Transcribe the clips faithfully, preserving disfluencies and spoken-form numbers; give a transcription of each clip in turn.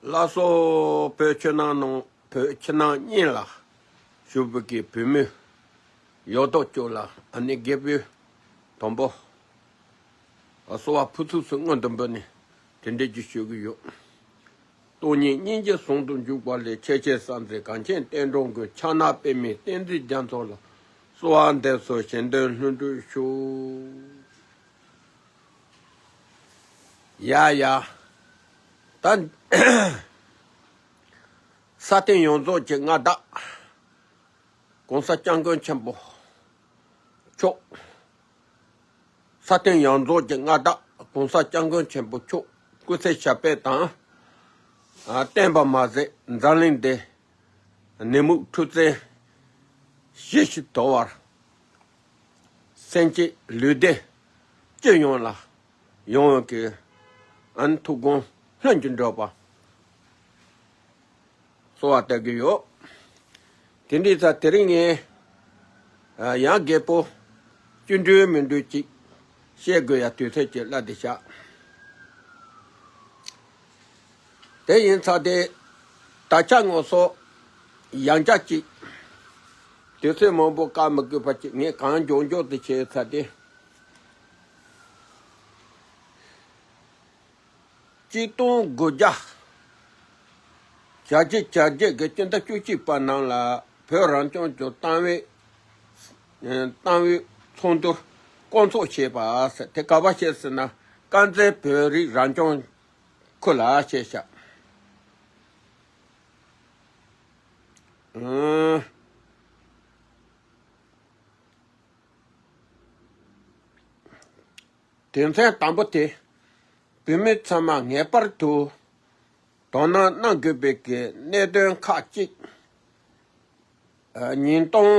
ལགས་སོ། བོད་ཕྱི་ནང་ནང་བོད་ཕྱི་ནང་གཉིས་ལ་བཞུགས་པའི་གི་བོད་མི་ཡོད་དོ་ཅོག་ལ། ཨ་ནི་རྒད་པོ་དང་པོ་གསོལ་བ་ཕུར་ཚུགས་སུ་སྔོན་དུ་འབུལ་ནས་དེ་འདྲའི་ཅིག་ཞུ་གི་ཡོད། སྟོང་ཉིད་སྙིང་རྗེ་ཟུང་དུ་འཇུག་པ་ལས། ཆེ་ཆེ་ས་འཛིན་གངས་ཅན་བསྟན་འགྲོ་མགོན། ཕྱག་ན་པདྨོའི་བསྟན་འཛིན་རྒྱ་མཚོ་ལ། གསོལ་བ་འདེབས་སོ་གཞན་དོན་ལྷུན་གྲུབ་ཤོག། ཡ་ཡ། ད་ས་སྟེང་ཡོངས་རྫོགས་ཀྱི་མངའ་བདག་༸གོང་ས་༸སྐྱབས་མགོན་ཆེན་པོ་མཆོག། ས་སྟེང་ཡོངས་རྫོགས་ཀྱི་མངའ་བདག་༸གོང་ས་༸སྐྱབས་མགོན་ཆེན་པོ་མཆོག་སྐུ་ཚེ་ཞབས་པད་དང་། ཨ། བརྟན་པ་མ་ཟད་འཛམ་གླིང་འདི་ནད་མུག་འཁྲུག་རྩོད་ཞི་ཞིང་དུལ་བར། སེམས་ཅན་ལུས་བདེ་སྤྱི་ཡོངས་ལ་ཡོང་བའི་གི་ཨ་ནི་ཐུགས་དགོངས་ལྷུན་གྱིས་འགྲུབ་པ་གསོལ་བ་བཏབ་ཀྱི་ཡོད། དེ་འདྲའི་ཚེ་དེ་རིང་ངས་ཡང་རྒད་པོ་སྐྱིད་འགྲོ་མི་འགྲོ་ཅིག་བཤད་དགོས་ཡ་དུས་ཚོད་ཅིག་སླེབས་བསྡད་ཤག། དེ་ཡིན་ཙང་དེ་ད་ཆ་ང་ཚོ་ཡང་བསྐྱར་ཅིག་དུས་ཚོད་མང་པོ་བཀག་མི་དགོས་པ་ཅིག་ངས་གང་མགྱོགས་མགྱོགས་དུ་བྱས་ཙང་དེ། གཅིག་སྟོང་དགུ་བརྒྱ་གྱ་གཅིག་གྱ་བརྒྱད་ཀྱི་སྤྱི་ཟླ་བཅུ་གཅིག་པ་ནང་ལ་བོད་རང་སྐྱོང་ལྗོངས་གཏམ་དབུས་གཏམ་དབུས་ཚོགས་འདུ་སྐོང་ཚོགས་བྱས་པ་ཟེར། དེ་ག་པར་བྱས་ཟེར་ན་དཀར་མཛེས་བོད་རིགས་རང་སྐྱོང་ཁུལ་ལ་བྱས་ཤག། ཨང་། དོན་ཚན་དང་པོ་དེ། བོད་མི་ཚང་མ་ངེས་པར་དུ་དོ་སྣང་གནང་དགོས་པའི་གི་གནད་དོན་ཁག་ཅིག། ཨ། ཉིས་སྟོང་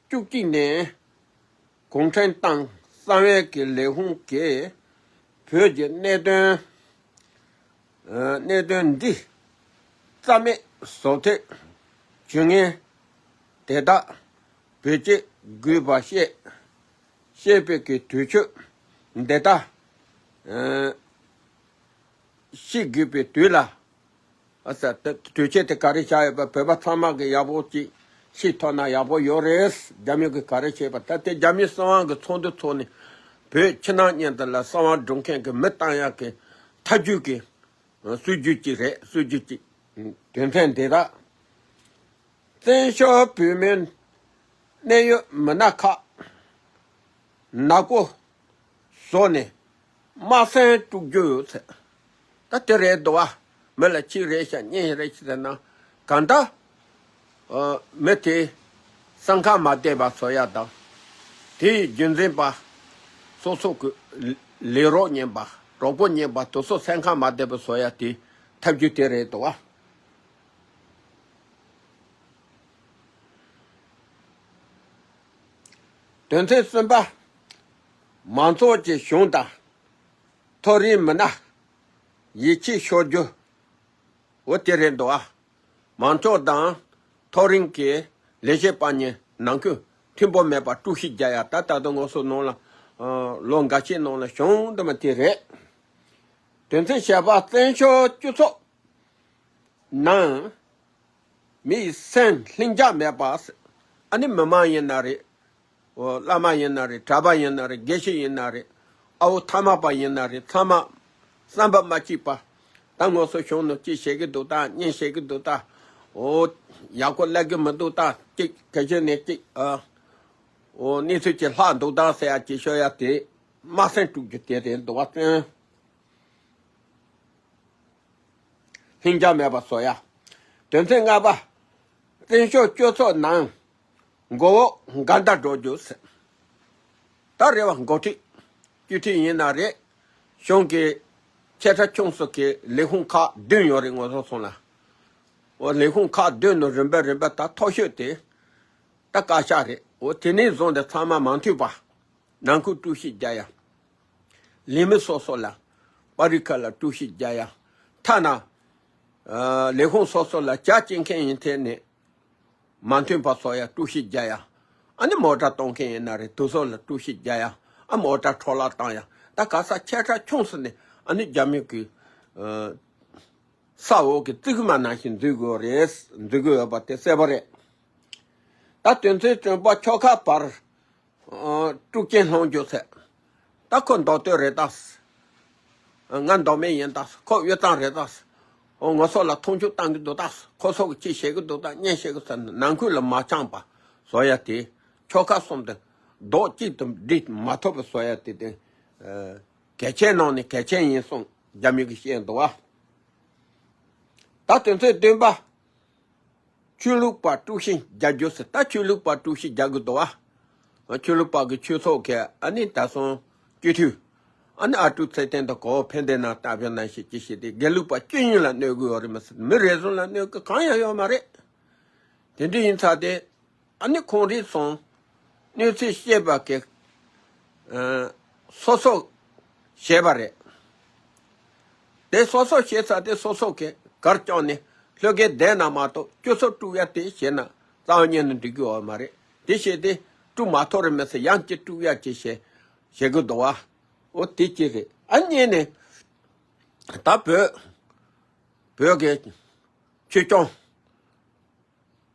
བཅུ་གཅིག་ནས་གུང་ཁྲན་ཏང་གསང་བའི་གི་ལས་ཁུངས་ཀྱིས་བོད་ཀྱི་གནད་དོན། ཨ། གནད་དོན་འདི་རྩ་མེད་བཟོ་ཐབས་བྱེད་མཁན་དེ་དག་བེད་སྤྱད་དགོས་པ་བཤད། བཤད་པའི་གི་དུས་ཚོད་འདི་ལྟ། ཨ། བཤད་དགོས་པའི་དུས་ལ། ཨ་ཙི། ད་དུས་ཆེན་དེ་ག་རེ་བཞག་ཡོད་པ་བོད་པ་ཚང་མ་གི་ཡག་པོ་ཅིག་ཤེས་ཐུབ་ན་ཡག་པོ་ཡོད་རེད། རྒྱ་མི་གི་ག་རེ་བྱས་པ། ད་དེ་རྒྱ་མི་སྲིད་དབང་གི་ཚོགས་འདུ་ཚོགས་ནས་བོད་ཕྱི་ནང་གཉིས་དེ་ལ་སྲིད་དབང་སྒྲུབ་མཁན་གི་མི་བཏང་ཡག་གི་ཐབས་ཇུས་གི་སྲོལ་རྒྱུན་ཅིག་རེད། སྲོལ་རྒྱུན་ཅིག། དོན་ཚན་འདི་དག་བཙན་བྱོལ་བོད་མིའི་གནད་ཡོད་མི་སྣ་ཁག་ནག་པོ་བཟོ་ནས་དམར་གསོད་དཀྲུག་རྒྱུ་ཡོད་ཚེ། ད་དེ་རེད་འདུག་བ། མི་ལ་གཅིག་རེད་ཤག་གཉིས་རེད་ཤག་ཟེར་ན་གང་ལྟར། ཨ། མི་དེ་སེམས་ཁམས་མ་བདེ་བ་བཟོ་ཡ་དང་། དེའི་རྒྱུན་འཛིན་པ་སོ་སོ་གི་ལས་རོགས་ཉན་པ། གྲོགས་པོ་ཉན་པ་དེ་ཚོ་སེམས་ཁམས་མ་བདེ་བ་བཟོ་ཡ་དེ་ཐབས་ཇུས་དེ་རེད་འདུག་བ། དོན་ཚན་གསུམ་པ། མང་ཚོགས་ཀྱི་གཞུང་དང་མཐོ་རིམ་མི་སྣ་ཡིད་ཆེས་ཤོར་རྒྱུ། འོ་དེ་རེད་འདུག་ཨ། མང་ཚོགས་དང་མཐོ་རིམ་གྱི་ལས་བྱེད་པ་གཉིས་ནང་ཁུལ་མཐུན་པོ་མེད་པར་དཀྲུག་ཤིང་རྒྱག་ཡ། ད་ད་དུང་ང་ཚོ་ནང་ལ། ཨ། ལོ་འགའ་ཤས་ནང་ལ་བྱུང་འདུག་མ་དེ་རེད། དོན་ཚན་བཞི་པ། བཙན་བྱོལ་སྤྱི་ཚོགས་ནང་མི་ཡི་སེམས་ལྷིང་འཇགས་མེད་པ། ཨ་ནི་མི་མང་ཡིན་ན་རེད། འོ། བླ་མ་ཡིན་ན་རེད། གྲྭ་པ་ཡིན་ན་རེད། དགེ་བཤེས་ཡིན་ན་རེད། ཨ་བོ་ཐ་མལ་པ་ཡིན་ན་རེད། ཚང་མ་བསམ་པ་མ་གཅིག་པ། ད་ང་ཚོ་གཞུང་ནང་གཅིག་བྱེད་ཀྱི་འདུག་ད། གཉིས་བྱེད་ཀྱི་འདུག་ད། འོ། ཡག་པོ་སླེབས་ཀྱི་མི་འདུག་ད། གཅིག་གལ་ཆེ་ནས་གཅིག། ཨ། འོ། གནས་ཚུལ་གྱི་ལྷག་འདུག་ད་ཟེར་ཡ་གཅིག་ཤོད་ཡ་དེ་དམར་གསོད་དཀྲུག་རྒྱུ་དེ་རེད་འདུག་བ། བཙན། ལྷིང་འཇགས་མེད་པ་བཟོ་ཡ། དོན་ཚན་ལྔ་པ། བཙན་བྱོལ་སྤྱི་ཚོགས་ནང་མགོ་བོ་འགལ་ཟླ་འགྲོ་རྒྱུ་ཟེར། ད་རེ་བ་འགོ་ཁྲིད་སྤྱི་འཐུས་ཡིན་ན་རེད། གཞུང་གི་ཆེ་ཕྲ་ཆུང་གསུམ་གྱི་ལས་ཁུངས་ཁག་བདུན་ཡོད་རེད། ང་ཚོ་སོང་ལ། འོ། ལས་ཁུངས་ཁག་བདུན་ནང་རིམ་པ་རིམ་པ་ད་མཐོ་ཤོས་དེ་ད་བཀའ་ཤག་རེད། འོ། དེ་ནས་བཟུང་སྟེ་ཚང་མ་མ་མཐུན་པ། ནང་ཁུལ་དཀྲུག་ཤིང་རྒྱག་ཡ། ལས་མི་སོ་སོ་ལ། པ་རི་ཁ་ལ་དཀྲུག་ཤིང་རྒྱག་ཡ། ཐ་ན། ཨ། ལས་ཁུངས་སོ་སོ་ལ་ཇ་བཅད་མཁན་ཡིན་ཐད་ནས་མ་མཐུན་པ་བཟོ་ཡ། དཀྲུག་ཤིང་རྒྱག་ཡ། ཨ་ནི་མོ་ཊ་གཏོང་མཁན་ཡིན་ན་རེད། དེ་ཚོ་ལ་དཀྲུག་ཤིང་རྒྱག་ཡ། ཨ། མོ་ཊ་འཕྲོ་བརླག་བཏང་ཡ། ད་ག་ས་ཆེ་ཕྲ་ཆུང་གསུམ་ནས་ཨ་ནི་རྒྱ་མི་གི། ཨ། ས་འོག་གི་རྩིག་མ་ནང་བཞིན་འཛུལ་དགོས་རེད། འཛུལ་དགོས་ཡོད་པ་དེ་གསལ་པོ་རེད། ད་དོན་ཚན་བདུན་པ་ཆོལ་ཁ་བར་ཨ་དཀྲུག་རྐྱེན་སློང་རྒྱུ་ཟེར། ད་ཁོ་མདོ་སྟོད་རེད་ད། ང་མདོ་སྨད་ཡིན་ད། ཁོ་དབུས་གཙང་རེད་ད། ཨོ་ང་ཚོ་ལ་མཐོང་ཆུང་བཏང་གི་འདུག་ད། ཁོ་ཚོ་གི་ཅི་བྱེད་ཀྱི་འདུག་ད། གཉེན་བྱེད་ཀྱི་ཟེར་ནས་ནང་ཁུལ་ལ་མ་འཆམ་པ་བཟོ་ཡ་དེ། ཆོལ་ཁ་གསུམ་དེ་རྡོག་གཅིག་ཏུ་སྒྲིལ་མ་ཐུབ་པ་བཟོ་ཡ་དེ་དེ། ཨ་གལ་ཆེན་ནང་ནས་གལ་ཆེན་ཡིན་གསུངས། རྒྱ་མི་གིས་བཤད་འདུག་བ། ད་དོན་ཚན་བདུན་པ། ཆོས་ལུགས་པ་དཀྲུག་ཤིང་རྒྱག་རྒྱུ་ཟེར། ད་ཆོས་ལུགས་པ་དཀྲུག་ཤིང་རྒྱག་གི་འདུག་བ། ཆོས་ལུགས་པ་གི་ཆོས་ཚོགས་ཀྱི་ཨ་ནི་ད་སོང་སྤྱི་འཐུས། ཨ་ནི་ཨ་ཀྲུག་ཚེ་བརྟན་དང་གོ་བོ་ཕན་བདེ་ནང་ལྟ་བུ་ནང་བཞིན་ཅི་ཞིག་དེ་དགེ་ལུགས་པ་བཅུ་གཉིས་ལ་གནོད་གི་ཡོད་རེད་མ་ཟད། མི་རེ་ཟུང་ལ་གནོད་གི་གང་ཡང་ཡོད་མ་རེད། དེ་འདྲ་ཡིན་ཙང་དེ། ཨ་ནི་ཁོང་རེ་ཚོ་གནོད་འཚེ་བྱེད་པ་གི་ཨ་སོ་སོ་བྱས་པ་རེད། དེ་སོ་སོ་བྱས་ཙང་དེ་སོ་སོ་གི་གར་བཅངས་ནས་ལྷོད་གེ་བསྡད་ན་མ་གཏོགས་སྤྱི་ཚོགས་དཀྲུག་ཡ་དེ་བྱས་ན་རྩ་བ་ཉིད་ནས་འགྲིག་གི་ཡོད་མ་རེད། དེ་བྱས་ཏེ་དཀྲུག་མ་ཐུབ་རེད་མི་སྲིད། ཡང་ཅི་དཀྲུག་ཡ་ཅི་བྱེད་བྱེད་གི་འདུག་བ། འོ་དེ་ཅི་རེད། ཨ་གཉིས་ནས་ད་བོད་བོད་ཀྱི་ཆོས་སྐྱོང་།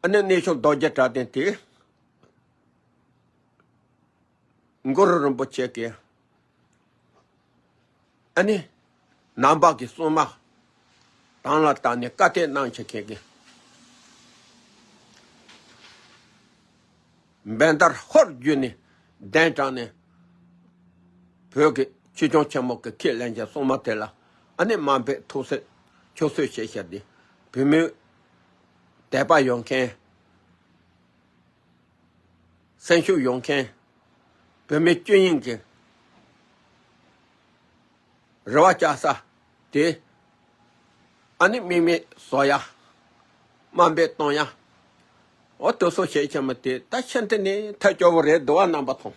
ཨ་ནི་གནས་ཆུང་རྡོ་རྗེ་གྲགས་ལྡན་དེ། གུ་རུ་རིན་པོ་ཆེ་གིས་ཨ་ནི་ནང་པ་གི་སྲུང་མ་དང་ལ་བཏགས་ནས་བཀའ་གཏད་གནང་བྱེད་མཁན་གྱི་བན་དར་ཧོར་བརྒྱུད་ནས་གདན་དྲངས་ནས། བོད་ཀྱི་ཆོས་སྐྱོང་ཆེན་མོ་གི་ཁས་ལེན་བྱས་སྲུང་མ་དེ་ལ་ཨ་ནི་དམའ་འབེབས་ཐུག་སེ་ཁྱོད་ཚོས་བཤད་བཤད་དེ་བོད་མི་དད་པ་ཡོད་མཁན། སེམས་ཤུགས་ཡོད་མཁན། བོད་མི་སྤྱི་དབྱིངས་ཀྱི་རེ་བ་བཅའ་ས་དེ་ཨ་ནི་དམིགས་མེད་བཟོ་ཡ། དམའ་འབེབས་གཏོང་ཡ། འོ་དེ་ཚོ་བྱེད་ཀྱི་མི་དེ་ད་ཤིན་ཏུ་ནས་ཐལ་སྐྱོ་བོ་རེད་འདུག་བ། རྣམ་པ་ཚོ།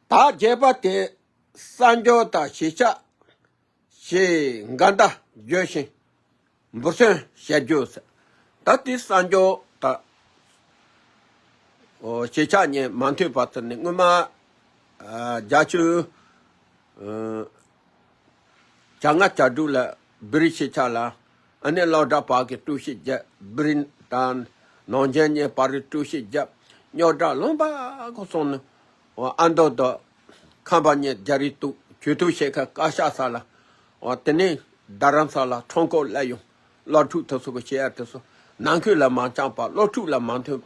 ད་བརྒྱད་པ་དེ་གསར་འགྱུར་དང་གཞིས་ཆགས་ཞེས་འགལ་ཟླ་བརྗོད་བཞིན་འབུར་སོན་བྱ་རྒྱུ་ཟེར། ད་དེ་གསར་འགྱུར་དང་གཞིས་ཆགས་གཉིས་མ་མཐུན་པ་དེ་ནི་སྔོན་མ་ཨ་བརྒྱད་ཅུ་ཨ་གྱ་ལྔ་གྱ་དྲུག་ལ་བི་རི་གཞིས་ཆགས་ལ་ཨ་ནི་སློབ་གྲྭ་བར་གྱི་དཀྲུག་ཤིང་བརྒྱབ། བི་རི་དང་ནང་ཆེན་གཉིས་བར་དུ་དཀྲུག་ཤིང་བརྒྱབ། རྙོག་དྲ་ལུང་པ་གང་སོང་ནས་ཨ་མདོ་དང་ཁམས་པ་གཉིས་རྒྱ་རིགས་གཏུག་གྱོད་གཏུག་བྱེད་མཁན་བཀའ་ཤག་ས་ལ། དེ་ནས་རྡ་རམ་ས་ལ་ཁྲོམ་སྐོར་སླེབས་ཡོང་། སློབ་ཕྲུག་དེ་ཚོ་གི་བཤད་ཡ་དེ་ཚོ་ནང་ཁུལ་ལ་མ་འཆམ་པ། སློབ་ཕྲུག་ལ་མ་མཐུན་པ།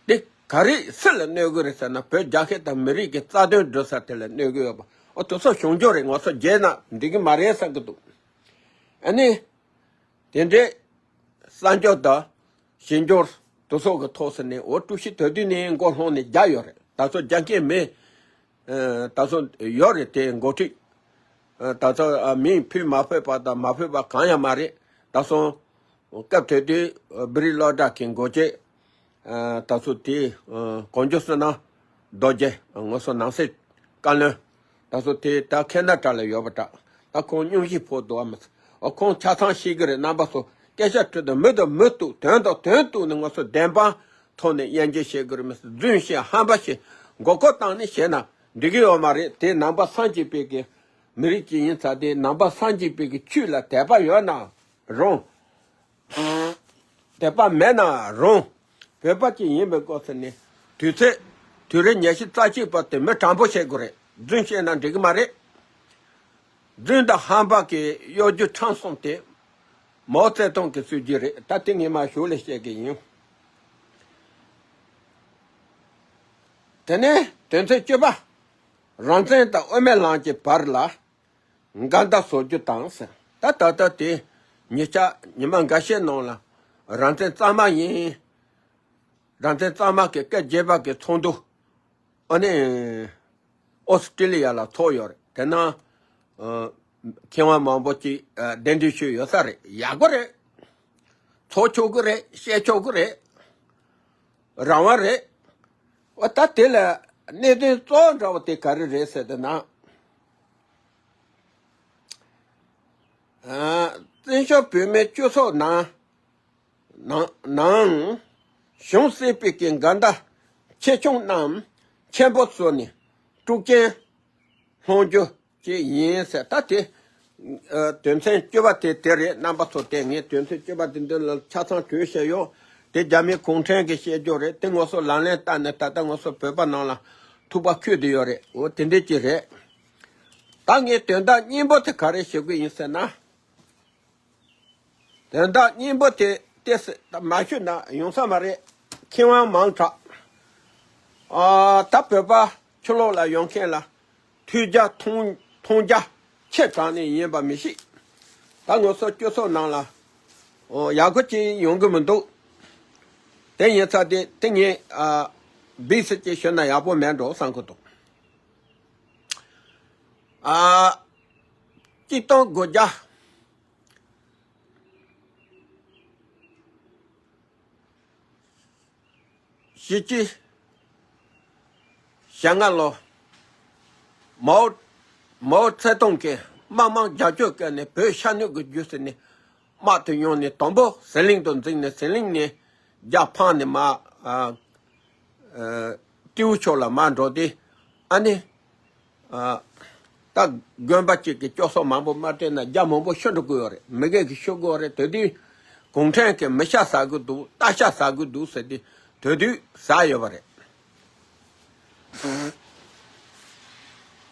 འདི་ག་རེ་སུ་ལ་གནོད་གི་རེད་ཟེར་ན་བོད་རྒྱལ་ཁབ་དང་མི་རིགས་ཀྱི་རྩ་དོན་སྒྲུབ་ས་དེ་ལ་གནོད་གི་ཡོད་པ། འོ་དེ་ཚོ་བྱུང་རྒྱུ་རེད། ང་ཚོ་བརྗེད་ན་འགྲིག་གི་མ་རེད་བསམ་གི་འདུག་ཨ་ནི། དེ་འདྲའི་གསར་འགྱུར་དང་གཞན་འགྱུར་དེ་ཚོ་གི་ཐོག་སུ་ནས་འོ་དཀྲུག་ཤིང་དེ་དུས་ནས་མགོ་ལྷུང་ནས་རྒྱག་ཡོད་རེད། ད་ཚོ་རྒྱག་མཁན་མེད། ཨ་ད་ཚོ་ཡོད་རེད་དེ་འགོ་ཁྲིད། ཨ་ད་ཚོ་ཨ་མིང་ཕུད་མ་ཕུད་པ་དང་མ་ཕུད་པ་གང་ཡང་མ་རེད། ད་སོང་སྐབས་དེ་དུས་བི་རི་སློབ་གྲྭ་གི་འགོ་ཁྲིད། ཨ་ད་ཚོ་དེ་ཨ་གོང་ཇོ་བསོད་ནམས་རྡོ་རྗེ། ང་ཚོ་ནང་སྲིད་བཀའ་བློན། ད་ཚོ་དེ་ད་ཁེ་ན་ཌ་ལ་ཡོད་པ་འདྲ། ད་ཁོང་སྙུང་གཞི་ཕོག་འདུག་བ་མི་ཚེ། ཨ་ཁོང་ཆ་ཚང་ཤེས་ཀྱི་རེད། རྣམ་པ་ཚོ་སྐད་ཆ་དྲིས་དང་མི་དང་མི་གཏུག་དོན་དང་དོན་གཏུག་ནས་ང་ཚོ་བདེན་དཔང་ཐོག་ནས་དབྱེ་འབྱེད་བྱེད་ཀྱི་རེད་མི་ཚེ། རྫུན་བཤད་ཧམ་པ་བཤད་མགོ་སྐོར་བཏང་ནས་བཤད་ན་འགྲིག་གི་ཡོད་མ་རེད། དེ་ནང་པ་སངས་རྒྱས་པའི་གི་མི་རིགས་ཅིག་ཡིན་ཙང་དེ་ནང་པ་སངས་རྒྱས་པའི་གི་ཆོས་ལ་དད་པ་ཡོད་ན་རུང་། དད་པ་མེད་ན་རུང་། བོད་པ་ཅིག་ཡིན་པའི་སྐབས་སུ་ནི་དུས་ཚོད་དུས་རེ་ཉི་ཤུ་རྩ་གཅིག་པ་དེ་མི་དྲང་པོ་བྱེད་དགོས་རེད། རྫུན་བཤད་ན་འགྲིག་གི་མ་རེད། རྫུན་དང་ཧམ་པ་གི་གཡོ་སྒྱུ་ཁྲམ་གསུམ་དེ་མའོ་ཙེ་ཏུང་གི་སྲོལ་རྒྱུན་རེད། ད་དེ་ངས་མ་ཞུ་ལས་བཤད་གི་ཡིན། དེ་ནས་དོན་ཚན་བཅུ་པ། རང་བཙན་དང་དབུ་མའི་ལམ་གྱི་བར་ལ་འགལ་ཟླ་བཟོ་རྒྱུ་དང་ཟེར། ད་ད་ལྟ་དེ་ཉིན་ཆ་ཉི་མ་འགའ་ཤས་ནང་ལ་རང་བཙན་གཙང་མ་ཡིན། རང་བཙན་གཙང་མ་གི་སྐད་རྒྱས་པ་གི་ཚོགས་འདུ་ཨ་ནི་ཨོ་སི་ཀྲི་ལི་ཡ་ལ་ཚོགས་ཡོད་རེད། དེ་ན་ཨ་མཁས་དབང་མང་པོ་ཅིག་ཨ་གདན་འདྲེན་ཞུས་ཡོད་ས་རེད། ཡག་པོ་རེད། ཚོགས་ཆོག་གི་རེད། བཤད་ཆོག་གི་རེད། རང་དབང་རེད། འོ་ད་དེ་ལ་གནད་དོན་གཙོ་བོ་འདྲ་བོ་དེ་ག་རེ་རེད་ཟེར་དུས་ན། ཨ་བཙན་བྱོལ་བོད་མིའི་སྤྱི་ཚོགས་ནང་ནང་ནང་བྱུང་སྲིད་པའི་གི་འགལ་ཟླ་ཆེ་ཆུང་རྣམས་ཆེན་པོ་བཟོས་ནས་དཀྲུག་རྐྱེན་སློང་རྒྱུ་ཅིག་ཡིན་ཟེར། ད་དེ་ ཨ། དོན་ཚན་བཅུ་པ་དེ་དེ་རེད། རྣམ་པ་ཚོ། དེ་ངས་དོན་ཚན་བཅུ་པ་དེ་འདི་ལ་ཆ་ཚང་བྲིས་བཞག་ཡོད། དེ་རྒྱ་མི་གུང་ཁྲན་གྱིས་བཤད་རྒྱུ་རེད། དེ་ང་ཚོ་ལག་ལེན་བསྟར་ནས་ད་ལྟ་ང་ཚོ་བོད་པ་ནང་ལ་ཐུག་པ་ཁུལ་དུ་ཡོད་རེད། འོ་དེ་འདྲ་ཅིག་རེད། ད་ངས་དོན་དག་སྙིང་པོ་དེ་ག་རེ་ཞུ་གི་ཡིན་ཟེར་ན། དོན་དག་སྙིང་པོ་དེ་ཏོག་ཙམ་མ་ཞུས་ན་ཡོང་ས་མ་རེད། མཁས་དབང་མང་དྲགས། ཨ། ད་བོད་པ་ཕྱི་ལོགས་ལ་ཡོང་མཁན་ལ་ཐོས་རྒྱ་མཐོང་མཐོང་རྒྱ་ཆེ་དྲགས་ནས་ཡིན་པ་མི་ཤེས། ད་ང་ཚོ་སྤྱི་ཚོགས་ནང་ལ། ཨོ། ཡག་པོ་ཅིག་ཡོང་གི་མི་འདུག་དེ་ཡིན་ཙང་དེ་དེ་ངས། ཨ། སྦིག་སེ་ཅིག་ཞུས་ན་ཡག་པོ་མེད་འགྲོ་བསམ་གི་འདུག་ཨ། གཅིག་སྟོང་དགུ་བརྒྱ་བཞི་བཅུ་ཞེ་ལྔ་ལོ། མའོ། མའོ་ཙེ་ཏུང་གིས་དམག་དམག་རྒྱག་སྐྱོར་བཀལ་ནས་བོད་ཤར་ནུབ་ཀྱི་རྒྱུད་ཟེར་ནས་དམག་དེ་ཡོང་ནས་དང་པོ་ཟི་ལིང་དུ་འཛིངས་ནས། ཟི་ལིང་ནས་རྒྱ་འཕངས་ནས་མར། ཨ། ཨ། སྤྲེའུ་ཕྱོགས་ལ་མར་འགྲོ་དུས། ཨ་ནི། ཨ། ད་དགོན་པ་གཅིག་གི་སྐྱོ་སོགས་མང་པོ་མ་སྤྲད་ན་རྒྱ་མང་པོ་ཤི་འགྲོ་གི་ཡོད་རེད། མི་སྒེར་གྱིས་ཤི་དགོས་རེད། དེ་དུས་གུང་ཁྲན་གྱིས་མི་ཤ་ཟ་གི་འདུག་རྟ་ཤ་ཟ་གི་འདུག་ཟེར་དུས་དེ་དུས་ཟ་ཡོད་པ་རེད།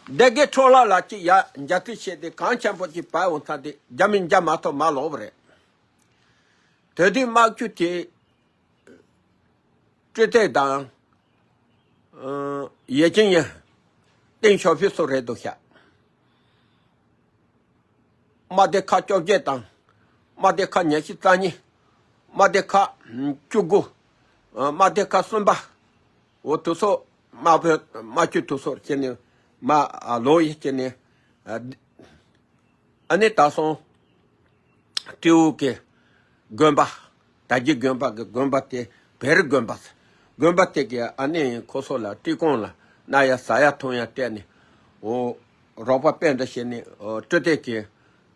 སྡེ་དགེ་འཕྲོ་བརླག་ལ་གཅིག་ཡ་རྒྱ་རྩིས་བྱས་ཏེ་གངས་ཆེན་པོ་གཅིག་བབས་འོང་ཙང་དེ་རྒྱ་མི་མཇལ་མ་ཐུབ་མར་ལོག་པ་རེད། དེ་དུས་དམག་ཁུལ་དེ། སྤྲུལ་སྟེགས་དང་། ཨ། ཡེ་ཅིན་ཡེ། ཏེང་ཞའོ་ཕིང་སོགས་རེད་འདུག་ཤག་དམག་སྡེ་ཁག་བཅོ་བརྒྱད་དང་། དམག་སྡེ་ཁག་ཉི་ཤུ་རྩ་གཉིས། དམག་སྡེ་ཁག་བཅུ་དགུ། ཨ། དམག་སྡེ་ཁག་གསུམ་པ། འོ་དེ་ཚོ་དམག་དཔོན་དམག་སྤྱི་དེ་ཚོ་བྱས་ནས་མར། ཨ། ལོག་ཡི་བྱས་ནས། ཨ། ཨ་ནི་ད་སོང་སྤྲེའུ་གི་དགོན་པ། དར་རྒྱས་དགོན་པ་གི་དགོན་པ་དེ་བེ་རི་དགོན་པ་ཟེར། དགོན་པ་དེ་གི་ཨ་ནི་ཁོ་ཚོ་ལ་སྤྲུལ་སྐུ་ལ་གནང་ཡ་ཟ་ཡ་འཐུང་ཡ་སྤྲད་ནས། འོ། རོགས་པ་དཔེ་འདྲ་བྱས་ནས། འོ། སྤྲུལ་སྟེགས་ཀྱིས་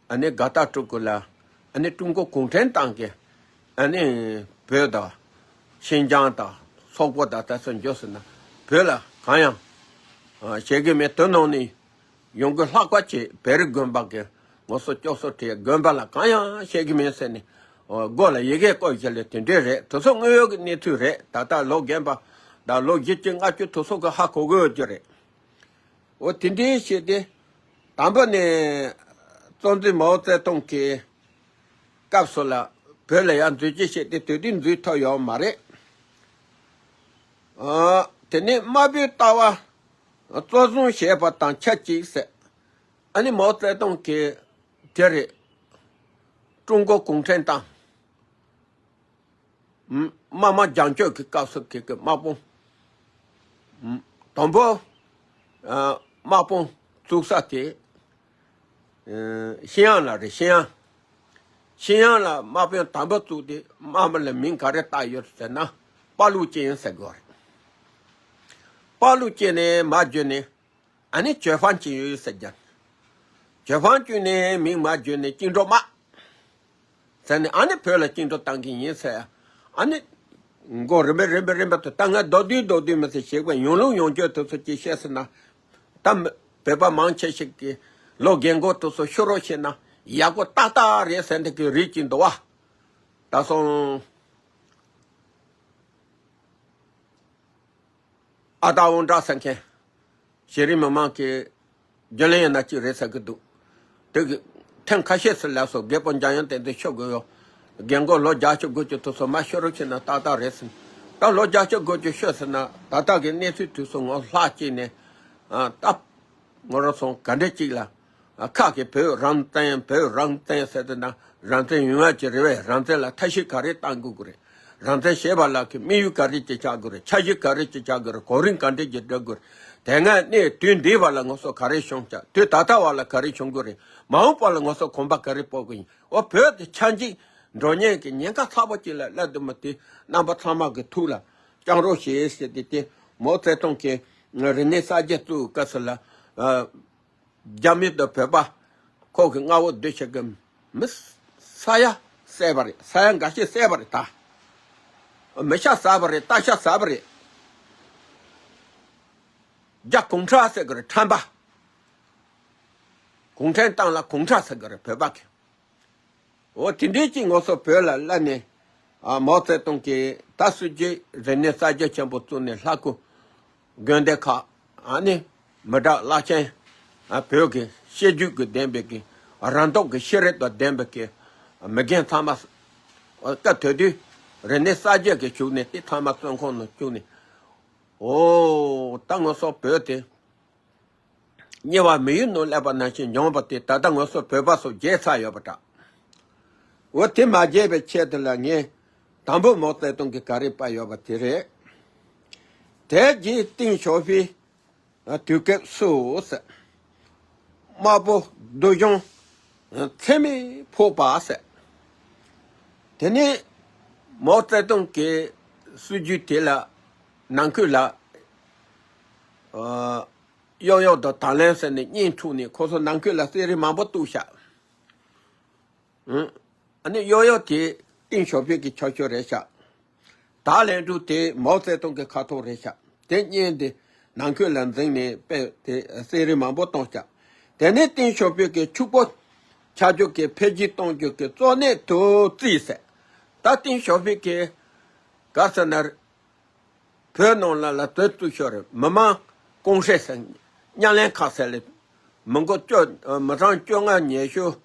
ཨ་ནི་དགའ་རྟགས་སྤྲོད་དགོས་ལ། ཨ་ནི་ཀྲུང་གོ་གུང་ཁྲན་ཏང་གིས་ཨ་ནི་བོད་དང་ཤིན་ཅང་དང་སོག་པོ་དང་དེ་ཚོ་འཇོག་ཟེར་ན་བོད་ལ་གང་ཡང་བྱེད་ཀྱི་མེད། དོན་ནང་ནས། ཡོང་སྒོ་ལྷག་པ་ཅིག་བེ་རི་དགོན་པ་གི་ངོ་སོ་སྐྱོ་སོ་ཁྲིད། དགོན་པ་ལ་གང་ཡང་བཤད་ཀྱི་མེད་ཟེར་ནས། ཨོ། མགོ་ལ་ཡི་གེ་བཀོད་བཞག་ལས་དེ་འདྲས་རེད། དེ་ཚོ་དངོས་ཡོད་ཀྱི་གནས་ཚུལ་རེད། ད་ལྟ་ལོ་རྒན་པ་དང་ལོ་བཞི་བཅུ་ལྔ་བཅུ་དེ་ཚོ་གི་ཧ་གོ་གི་ཡོད་ཀྱི་རེད། འོ་དེ་འདྲས་བྱས་ཏེ། དང་པོ་ནས་གཙོ་འཛིན་མའོ་ཙེ་ཏུང་གི་སྐབས་སུ་ལ་བོད་ལ་ཡར་མཛུབ་སྟོན་བྱས་ཏེ་དེ་དུས་མཛུབ་ཐོབ་ཡོད་མ་རེད། ཨ། དེ་ནས་དམར་པོའི་ལྟ་བ་གཙོ་བཟུང་བྱས་པ་དང་ཆབས་ཅིག་ཟེར། ཨ་ནི་མའོ་ཙེ་ཏུང་གིས་དེ་རེད། ཀྲུང་གོ་གུང་ཁྲན་ཏང་དམག་དམག་རྒྱག་སྐྱོར་གྱི་སྐབས་སུ་གི་གི་དམག་དཔུང་། དང་པོ། ཨ། དམག་དཔུང་བཙུགས་ས་དེ། ཨ། ཤིན་ཡང་ལ་རེད། ཤིན་ཡང་། ཤིན་ཡང་ལ་དམག་དཔོན་དམ་པོ་བཙུགས་ཏེ་དམག་མི་ལ་མིང་ག་རེ་བཏགས་ཡོད་ཟེར་ན། པ་ལུ་ཅན་ཟེར་དགོས་རེད། པ་ལུ་ཅན་ནས་མར་བརྒྱུད་ནས་ཨ་ནི་ཅོ་ཧྥང་ཅིན་ཡོད་ཟེར་རྒྱུ། ཅོ་ཧྥང་ཅིན་ནས་མིང་མར་བརྒྱུད་ནས་བཅིངས་འགྲོལ་དམག་ཟེར་ནས། ཨ་ནི་བོད་ལ་བཅིངས་འགྲོལ་བཏང་གི་ཡིན་ཟེར། ཨ་ནི་མགོ་རིམ་པས་རིམ་པས་རིམ་པ་དུ་ད་ང་མདོར་བསྡུས་མདོར་བསྡུས་མི་ཟེར། ཞིག་པ་ཡོང་ལུགས་ཡོང་རྒྱུ་དེ་ཚོ་ཅིག་བཤད་ཟེར་ན། ད་བོད་པ་མང་ཆེ་ཞིག་གིས་ལོ་རྒན་གོག་དེ་ཚོ་ཤོ་རོགས་བྱས་ན་ཡག་པོ་ཏག་ཏག་རེད་ཟེར་འདི་གི་རིགས་ཅིག་འདུག་བ། ད་སོང་ཨ་སྟག་འོང་གྲགས་ཟེར་མཁན། གཞི་རིམ་མི་མང་གི་རྒྱུན་ལས་ཡིན་ན་གཅིག་རེད་ཟེར་གི་འདུག་དེ་གི་ཐེངས་ཁ་ཤས་སུ་ལབ་སོང་། རྒད་པོ་འཇམ་དབྱངས་བསྟན་འཛིན་ཤོད་དགོས་ཡོད། རྒན་གོག་ལོ་བརྒྱད་ཅུ་དགུ་བཅུ་དེ་ཚོ་མར་ཤོ་རོགས་བྱས་ན་ཏག་ཏག་རེད་ཟེར། ད་ལོ་བརྒྱད་ཅུ་དགུ་བཅུ་ཤོད་ཟེར་ན། ད་ལྟ་གི་གནས་ཚུལ་དུས་སུ་ངོ་ལྷག་ཅིག་ནས། ཨ། ད་ངོ་རང་སོང་ག་འདྲ་ཅིག་ལ། ཨ། ཁ་གི་བོད་རང་བཙན། བོད་རང་བཙན་ཟེར་དེ་ན་རང་བཙན་ཡོང་ཡ་ཅིག་རེད་པས། རང་བཙན་ལ་ཐབས་ཤེས་ག་རེ་གཏང་དགོས་ཀྱི་རེད། རང་བཙན་བྱེད་པ་ལ་གི་དམིགས་ཡུལ་ག་རེ་ཅིག་ཆགས་དགོས་རེད། འཆར་གཞི་ག་རེ་ཅིག་ཆགས་དགོས་རེད། གོ་རིམ་ག་འདྲ་ཅིག་སྒྲིག་དགོས་རེད། དེ་སྔ་ནས་དུས་འདིའི་བར་ལ་ང་ཚོ་ག་རེ་བྱུང་ཆགས། དུས་ད་ལྟ་བར་ལ་ག་རེ་བྱུང་དགོས་རེད། མ་འོངས་པ་ལ་ང་ཚོ་གོམ་པ་ག་རེ་སྤོ་དགོས་ཡིན། འོ། བོད་དེ་ཆགས་འཇིག་འགྲོ་ཉེན་གྱི་ཉེན་ཁ་ཚ་པོ་ཅིག་ལ་སླེབས་འདུག་མ་དེ་རྣམ་པ་ཚང་མ་གི་ཐུགས་ལ་བཅངས་རོགས་བྱེད་ཟེར་ཏེ། དེ་མའོ་ཙེ་ཏུང་གིས་རིག་གནས་གསར་བརྗེ་བཙུགས་སྐབས་སུ་ལ། ཨ། རྒྱ་མི་དང་བོད་པ་ཁོ་གི་མངའ་འོག་སྡོད་བྱེད་ཀྱི་མི་ས་ཡ་བསད་པ་རེད། ས་ཡ་འགའ་ཤས་བསད་པ་རེད། ད་མི་ཤ་ཟ་བ་རེད། རྟ་ཤ་ཟ་བ་རེད། རྒྱ་གུང་ཁྲན་ཟེར་གི་རེད། ཁྲམ་པ། གུང་ཁྲན་ཏང་ལ་གུང་ཁྲན་ཟེར་གི་རེད་བོད་པ་གི། འོ་དེ་འདྲའི་ཅིག་ང་ཚོ་བོད་ལ་སླེབས་ནས། ཨ་མའོ་ཙེ་ཏུང་གིས་ད་སྲིད་ཇུས་རིག་གནས་གསར་བརྗེ་ཆེན་པོ་བཙུགས་ནས་ལྷ་སྐུ་དགོན་སྡེ་ཁག་ཨ་ནི་མི་དྲག་བླ་ཆེན། ཨ་བོད་ཀྱི་ཤེས་རྒྱུད་ཀྱི་ལྡན་པའི་གི་རང་སྟོབས་ཀྱི་ཤེས་རིག་དང་ལྡན་པའི་གི་མི་རྒན་ཚང་མ་སྐབས་དེ་དུས་རིག་གནས་གསར་བརྗེ་གི་བཞུགས་ནས་དེ་ཚང་མ་བཙོན་ཁང་ནང་བཅུག་ནས། འོ་ད་ང་ཚོ་བོད་དེ་དམྱལ་བ་མི་ཡུལ་ནང་སླེབས་པ་ནང་བཞིན་མྱོང་བ་དེ་ད་ལྟ་ང་ཚོ་བོད་པ་ཚོ་བརྗེད་ཚར་ཡོད་པ་འདྲ། འོ་དེ་མ་བརྗེད་པའི་ཆེད་དུ་ལ་ངས་དང་པོ་མའོ་ཙེ་ཏུང་གིས་ག་རེ་པ་ཡོད་པ་དེ་རེད། དེ་རྗེས་ཏེང་ཞའོ་ཕིང་དུས་སྐབས་སུ་ཟེར། དམར་པོ་སྡུག་སྦྱོང་ཚད་མེད་ཕོག་པ་ཟེར། དེ་ནས་མའོ་ཙེ་ཏུང་གི་སྲིད་ཇུས་དེ་ལ་ནང་ཁུལ་ལ་ཨ་གཡོག་གཡོག་དང་དང་ལེན་ཟེར་ནས་གཉེན་འཁྲུགས་ནས་ཁོ་ཚོ་ནང་ཁུལ་ལ་གསེར་རི་མང་པོ་གཏུབས་ཤག་ཨ་ནི་གཡོག་གཡོག་དེ་ཏེང་ཞའོ་ཕིང་གི་ཁྱད་ཆོས་རེད་ཤག་ད་ལན་གྲུ་དེ་མའོ་ཙེ་ཏུང་གི་ཁ་ཐོག་རེད་ཤག་དེ་གཉེན་དེ་ནང་ཁུལ་ལ་འཛིང་ནས་དཔེ་དེ་གསེར་རི་མང་པོ་གཏོང་ཤག་དེ་ནས་ཏེང་ཞའོ་ཕིང་གི་ཕྱུག་པོ་ཆགས་རྒྱུ་གི་འཕེལ་རྒྱས་གཏོང་རྒྱུ་གི་གཙོ་གནད་དུ་བརྩིས་ཟེར། ད་ཏེང་ཞའོ་ཕིང་གི་ག་ཟེར་ན། བོད་ནང་ལ་ལ་དོད་བཙུགས་ཤོར་རེད། མི་མང་ཀུང་ཧྲེ་ཟེར། མཉམ་ལེན་ཁ་ཟེར་ལེ། མི་མགོ་བཅོ་མི་གྲངས་བཅོ་ལྔ་ཉེ་ཤོས།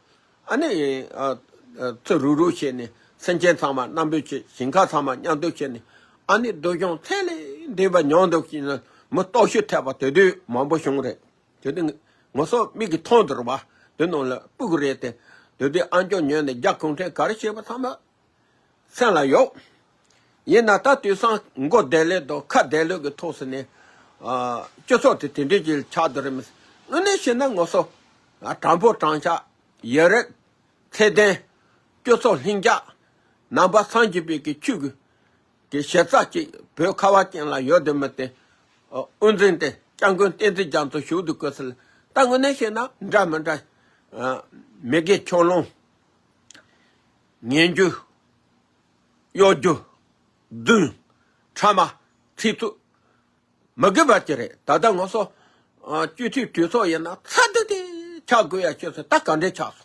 ཨ་ནི་ཨ་ཨ་ཚུར་རུག་རུག་བྱས་ནས་སེམས་ཅན་ཚང་མ་མཉམ་སྡོད་བྱས། ཞིང་ཁ་ཚང་མ་མཉམ་སྡོད་བྱས་ནས། ཨ་ནི་སྡུག་སྦྱོང་ཚད་ལས་འདས་པ་མྱོང་འདུག་ཅེས་ནས་མི་སྟོབས་ཤུགས་ཐེབས་པ་དེ་དུས་མང་པོ་བྱུང་རེད། དེ་དུས་ང་ཚོ་མིག་གིས་མཐོང་འདུག་རེད་བ། དེ་ནང་ལ་སྤུ་གུ་རེད་དེ། དེ་དུས་ཨ་མཆོག་ཉོན་ནས་རྒྱ་གུང་ཁྲན་ག་རེ་བྱས་པ་ཚང་མ། སེམས་ལ་ཡོད། ཡིན་ན་ད་དུས་སང་མགོ་བདེ་ལེགས་དང་ཁ་བདེ་ལེགས་ཀྱི་ཐོག་སུ་ནས། ཨ་སྤྱི་ཚོགས་དེ་དེ་འདྲའི་ཅིག་ཆགས་འདུག་རེད་མི། དངོས་གནས་བཤད་ན་ང་ཚོ་ཨ་དྲང་པོ་དྲང་བཞག་ཡ་རབས་ཚད་ལྡན། སྤྱི་ཚོགས་ལྷིང་འཇགས། ནང་པ་སངས་རྒྱས་པའི་གི་ཆོས་ཀྱི་གི་ཞེ་ས་ཅིག་བོད་ཁ་བ་ཅན་ལ་ཡོད་དེ་མི་དེ། ཨ་དབུ་འཛིན་དེ་སྐྱབས་མགོན་བསྟན་འཛིན་རྒྱ་མཚོ་བཞུགས་འདུག་གོ་ཟེར། ད་དངོས་གནས་བཤད་ན་འདྲ་མི་འདྲ། ཨ་མི་དགེ་ཕྱོགས་ལྷུང་། ངན་ཇུས། གཡོ་སྒྱུ། རྫུན། ཕྲ་མ། ཚིག་རྩུབ། མི་དགེ་བ་ཅི་རེད། ད་ལྟ་ང་ཚོ་ཨ་སྤྱི་འཐུས་གྲོས་ཚོགས་ཡིན་ན་ཚ་དུ་དེ་ཆགས་དགོས་ཡ་ཁྱོད་ཚོ་ད་ག་འདྲས་ཆགས་སོང་།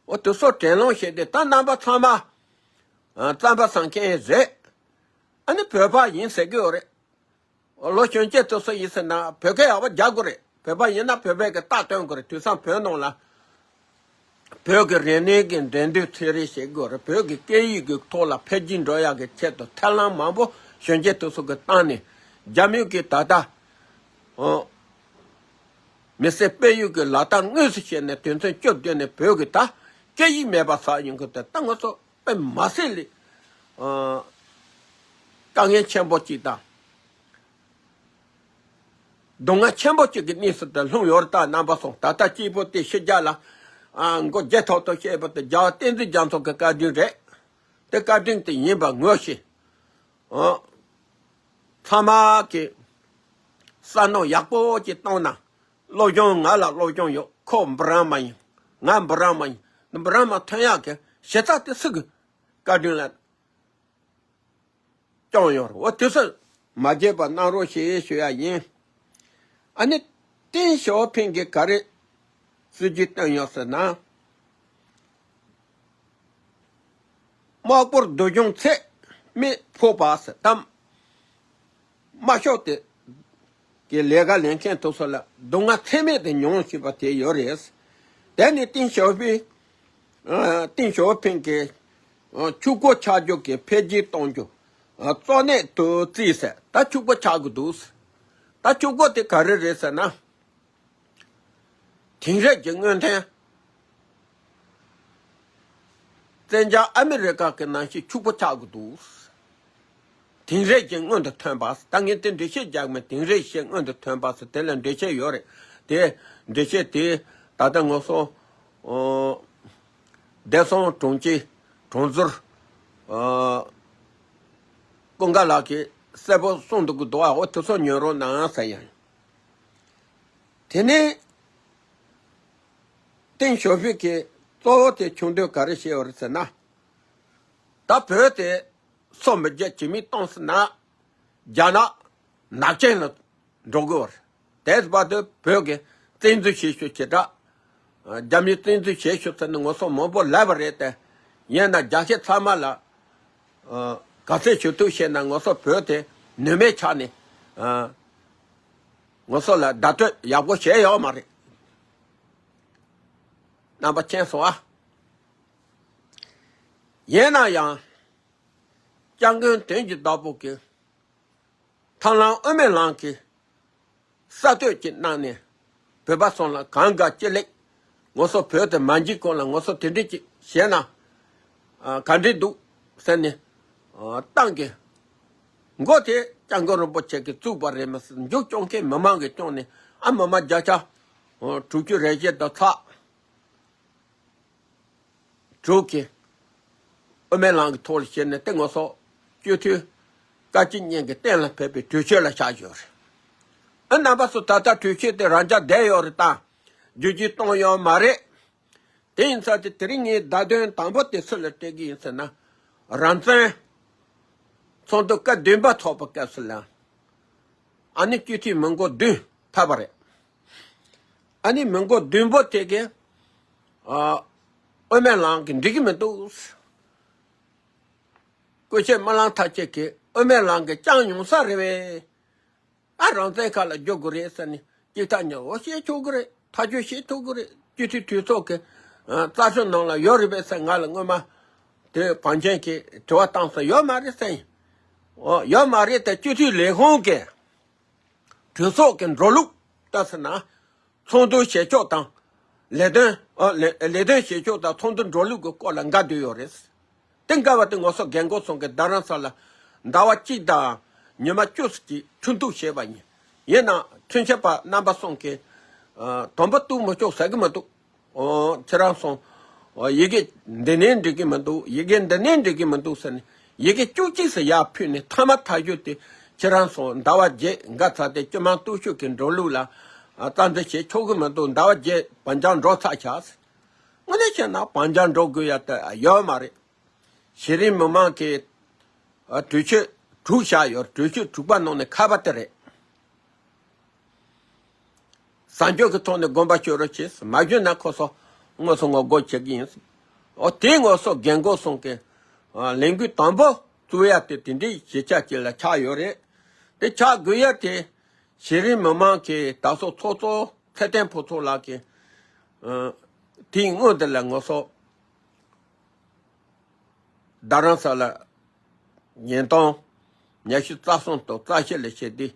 འོ་དེ་ཚོ་དྲན་སློང་བྱས་ཏེ་ད་རྣམ་པ་ཚང་མ་ཨ་རྩམ་པ་ཟ་མཁན་རེད། ཨ་ནི་བོད་པ་ཡིན་ཟེར་གི་ཡོད་རེད། ལོ་གཞོན་སྐྱེས་དེ་ཚོ་ཡིན་ཟེར་ན་བོད་སྐད་ཡག་པོ་རྒྱག་དགོས་རེད། བོད་པ་ཡིན་ན་བོད་པའི་གི་རྟགས་སྟོན་དགོས་རེད། དུས་སང་བོད་ནང་ལ་བོད་ཀྱི་རིག་གནས་ཀྱི་འགྲན་བསྡུར་ཚན་རིག་བྱེད་དགོས་རེད། བོད་ཀྱི་སྐད་ཡིག་གི་ཐོག་ལ་འཕེལ་རྒྱས་འགྲོ་ཡག་གི་ཆེད་དུ་ཐབས་ལམ་མང་པོ་གཞོན་སྐྱེས་དེ་ཚོ་གི་བཏང་ནས་རྒྱ་མི་གི་ད་ལྟ་ཨོ་མི་སེར་སྤེལ་ཡུལ་གྱི་ལག་བསྟར་དངོས་སུ་བྱས་ནས་དོན་ཚན་བཅུ་བདུན་ནས་བོད་ཀྱི་ད་སྐད་ཡིག་མེད་པ་ཟ་ཡོང་གི་དེ་ད་ང་ཚོ་དཔེ་མ་སྲིད་ལས་ཨ་དཀའ་ངལ་ཆེན་པོ་གཅིག་དང་། སྡུག་བསྔལ་ཆེན་པོ་གཅིག་གི་གནས་སུ་དེ་ལྷུང་ཡོད་རེད། ད་རྣམ་པ་ཚོ་ད་ལྟ་སྐྱིད་པོ་དེ་ཕྱི་རྒྱལ་ལ་ཨ་མགོ་བརྗེ་ཐོག་ཏུ་བཤད་པ་དེ་རྒྱལ་བ་བསྟན་འཛིན་རྒྱ་མཚོ་གི་བཀའ་དྲིན་རེད། དེ་བཀའ་དྲིན་དེ་ཡིན་པ་ངོས་ཤེས། ཨ་ཚང་མ་གི་བསམ་མནོ་ཡག་པོ་ཅིག་བཏང་ན། སློབ་སྦྱོང་ང་ལ་སློབ་སྦྱོང་ཡོད། ཁོ་འབུམ་རམས་པ་ཡིན། ང་འབུམ་རམས་པ་ཡིན། འབུམ་རམས་པ་ཐོན་ཡག་གི་ཞེ་ས་དེ་སུ་གི་བཀའ་དྲིན་ལ་བསྐྱངས་ཡོད་རེད། འོ་དེ་ཚོ་མ་བརྗེད་པ་གནང་རོགས་ཞེས་ཞུ་ཡ་ཡིན། ཨ་ནི་ཏེང་ཞའོ་ཕིང་གིས་ག་རེ་སྲིད་ཇུས་བཏོན་ཡོད་ཟེར་ན། དམག་དཔུང་སྡུག་སྦྱོང་ཚད་མེད་ཕོག་པ་ཟེར་དམ། དམར་ཤོག་དེ་གི་ལས་ཀ་ལས་མཁན་དེ་ཚོ་ལ་སྡུག་བསྔལ་ཚད་མེད་དེ་མྱོང་བཞིན་པ་དེ་ཡོད་རེད། དེ་ནི་ཏེང་ཞའོ་ཕིང་ཨ་ཏེང་ཞའོ་ཕིང་གིས་ཨ་ཕྱུག་པོ་ཆགས་རྒྱུ་གི་འཕེལ་རྒྱས་གཏོང་རྒྱུ་ཨ་གཙོ་གནད་དུ་བརྩིས་ཟེར། ད་ཕྱུག་པོ་ཆགས་དགོས་འདུག་ཟེར། ད་ཕྱུག་པོ་དེ་ག་རེ་རེད་ཟེར་ན། དེང་རབས་ཀྱི་སྔོན་ཐོན། བཙན་རྒྱལ་ཨ་མི་རི་ཀ་གི་ནང་བཞིན་ཕྱུག་པོ་ཆགས་དགོས་འདུག་དེང་རབས་ཀྱི་སྔོན་དུ་ཐོན་པ། ད་ངས་དེ་འགྲེལ་བཤད་རྒྱག་མེད། དེང་རབས་ཀྱི་སྔོན་དུ་ཐོན་པ་ཟེར་དེ་ལ་འགྲེལ་བཤད་ཡོད་རེད། དེ་འགྲེལ་བཤད་དེ་ད་ལྟ་ང་ཚོ་ཨོ་བདེ་སྲུང་དྲུང་ཆེ་དྲུང་ཟུར་ཨོ་ཀུན་དགའ་ལགས་ཀྱིས་གསལ་པོ་གསུངས་འདུག་གི་འདུག་ཨ། འོ་དེ་ཚོ་ཉོན་རོགས་གནང་ཟེར་ཡང་། དེ་ནས་ཏེང་ཞའོ་ཕིང་གིས་གཙོ་བོ་དེ་བྱུང་དོན་ག་རེ་བཤད་ཡོད་རེད་ཟེར་ན། ད་བོད་དེ་སོ་མི་རྒྱ་ཇི་མི་གཏོང་ཟེར་ན། རྒྱ་ནག་ནག་ཅན་ལ་འགྲོ་དགོས་པ་རེད། དེ་བར་དུ་བོད་ཀྱི་བཙན་འཛུལ་བྱེད་ཤོག་བྱེ་བྲག་ རྒྱ་མིས་བཙན་འཛུལ་བྱེད་ཤོག་ཟེར་ནས་ངོ་སོ་མང་པོ་ལབ་པ་རེད་དེ། ཡིན་ན་རྒྱ་ཆེ་ཚང་མ་ལ་ག་ཚོད་ཞུ་ཐུབ་བྱས་ན་ངོ་སོ་བོད་དེ་ནུས་མེད་ཆགས་ནས་ངོ་སོ་ལ་བརྡ་སྤྲོད་ཡག་པོ་བྱས་ཡོད་མ་རེད། རྣམ་པ་མཁྱེན་སོང་ཨ། ཡིན་ན་ཡང་། སྐྱབས་མགོན་དོན་གྱི་བདག་པོ་གིས་ཐར་ལམ་དབུ་མའི་ལམ་གྱི་གསར་གཏོད་ཅིག་གནང་ནས་བོད་པ་ཚོ་ལ་གང་དགའ་ཅི་ལེགས་ངོ་སོ་བོད་དུ་མ་འཇིག་གོང་ལ་ངོ་སོ་དེ་འདྲས་ཅིག་བྱས་ན་ག་འདྲས་འདུག་ཟེར་ནས་ཏང་གི་མགོ་དེ་སྐྱབས་མགོན་རིན་པོ་ཆེ་གིས་བཙུགས་པ་རེད་མ་ཟད་མཇུག་སྐྱོང་མཁན་མི་མང་གིས་སྐྱོང་ནས་ཨ་མི་མང་བརྒྱ་ཆ་དྲུག་ཅུ་རེ་བཞི་དང་ཚག་དྲུག་གིས་དབུ་མའི་ལམ་གྱི་ཐོག་ལ་བྱས་ནས་དེ་ངོ་སོ་སྤྱི་འཐུས་བཀའ་སྤྱི་གཉིས་ཀྱིས་གཏན་ལ་ཕེབས་པའི་གྲོས་ཆོད་ལ་བཞག་ཡོད་རེད། ཨ་རྣམ་པ་ཚོ་ད་ལྟ་གྲོས་ཆོད་དེ་རང་འཇགས་བསྡད་ཡོད་རེད་དང་། བསྒྱུར་བཅོས་གཏོང་ཡོད་མ་རེད། དེ་ཡིན་ཙང་དེ་དེ་རིང་ངས་བརྡ་དོན་དང་པོ་དེ་སུ་ལ་སྤྲད་ཀྱི་ཡིན་ཟེར་ན། རང་བཙན་ཚོགས་འདུ་སྐབས་བདུན་པ་ཚོགས་པའི་སྐབས་སུ་ལ། ཨ་ནི་སྤྱི་འཐུས་མི་མགོ་བདུན་ཕེབས་པ་རེད། ཨ་ནི་མི་མགོ་བདུན་པོ་དེ་གས་ཨ་དབུ་མའི་ལམ་གྱི་འགྲིག་གི་མི་འདུག་སྐུ་ཞབས་སྨོན་ལམ་ཐར་ཆེན་གྱིས་དབུ་མའི་ལམ་གྱི་བསྐྱངས་མྱོང་ས་རེད་པས། ཨ་རང་བཙན་ཁ་ལ་རྒྱོབ་དགོས་རེད་ཟེར་ནས་ཅིག་ཐག་ཉེ་བོ་བཤད་ཆོག་གི་རེད། ཐག་གཅོད་བྱེད་ཐུབ་ཀྱི་རེད། སྤྱི་འཐུས་གྲོས་ཚོགས་ཀྱི་རྩ་ཁྲིམས་ནང་ལ་ཡོད་རེད་པས་ཟེར་ང་ལ་སྔོན་མ་དེ་བང་ཆེན་གྱིས་དྲི་བ་བཏང་སོང་། ཡོད་མ་རེད་ཟེར་ཡིན། ཨོ་ཡོད་མ་རེད་དེ་སྤྱི་འཐུས་ལས་ཁུངས་ཀྱིས་གྲོས་ཚོགས་ཀྱི་འགྲོ་ལུགས་ལྟར་ཟེར་ན། ཚོགས་འདུ་བྱེད་ཕྱོགས་དང་། ལས་དོན། ཨ་ལས་ལས་དོན་བྱེད་ཕྱོགས་དང་ཚོགས་འདུ་འགྲོ་ལུགས་ཀྱི་སྐོར་ལ་འགལ་འདུ་ཡོད་རེད། དེ་འགལ་བ་དེ་ངོ་སོ་རྒན་འཁོགས་ཚོ་གིས་རྡ་རམ་ས་ལ་ཟླ་བ་གཅིག་དང་ཉི་མ་བཅུ་ཙམ་ཅིག་ཁྲིམས་གཏུག་བྱས་པ་ཡིན། ཡིན་ནའང་ཁྲིམས་ཞིབ་པ་རྣམ་པ་གསུམ་གྱིས་ཨ་དུམ་བུ་གཏུག་མི་ཆོག་ཟེར་གྱི་མི་འདུག་ཨོ་ཁྱེད་རང་ཚོ་ཨོ་ཡི་གེ་འདི་ནས་འགྲིག་གི་མི་འདུག་ཡི་གེ་འདི་ནས་འགྲིག་གི་མི་འདུག་ཟེར་ནས་ཡི་གེ་བཅུ་གཅིག་ཙམ་ཡར་ཕུལ་ནས་མཐའ་མ་ཐག་གཅོད་དེ་ཁྱེད་རང་ཚོ་ཟླ་བ་བརྒྱད་འགའ་ཚར་ཏེ་སྤྱི་དམངས་སྟོབས་ཤུགས་ཀྱི་འགྲོ་ལུགས་ལ་ཨ་རྩ་འཛིན་བྱེད་ཆོག་གི་མི་འདུག་ཟླ་བ་བརྒྱད་བར་འགྱངས་འགྲོ་ཚར་ཆགས། དངོས་གནས་བཤད་ན་བར་འགྱངས་འགྲོ་དགོས་ཡ་དེ་ཡོད་མ་རེད། གཞི་རིམ་མི་མང་གི་ཨ་གྲོས་ཆོད་དྲུག་བཞག་ཡོད། གྲོས་ཆོད་དྲུག་པ་ནང་ནས་ཁ་པ་དེ་རེད། བཟང་སྤྱོད་ཀྱི་ཐོག་ནས་དགོངས་པ་ཞུ་རོགས་བྱེད། མ་ཞུས་ན་ཁོ་ཚོ་དངོས་སུ་ངོ་རྒོལ་བྱེད་ཀྱི་ཡིན། ཨོ་དེ་ངོ་སོ་རྒན་འཁོགས་ཚོ་གི་ཨ་ལས་འགུལ་དང་པོ་བཙུགས་ཡ་དེ་དེ་འདྲའི་གཞིས་ཆགས་ཅིག་ལ་ཆགས་ཡོད་རེད། དེ་ཆགས་དགོས་ཡ་དེ་གཞི་རིམ་མི་མང་གི་ད་སོ་ཚོགས་གཙོ་ཚེ་བརྟན་ཕུན་ཚོགས་ལགས་ཀྱིས་ཨ་དེའི་སྔོན་དེ་ལ་ངོ་སོ་རྡ་རམ་ས་ལ་ཉིས་སྟོང་ཉི་ཤུ་རྩ་གསུམ་དང་རྩ་བཞི་ལ་བྱས་ཏེ།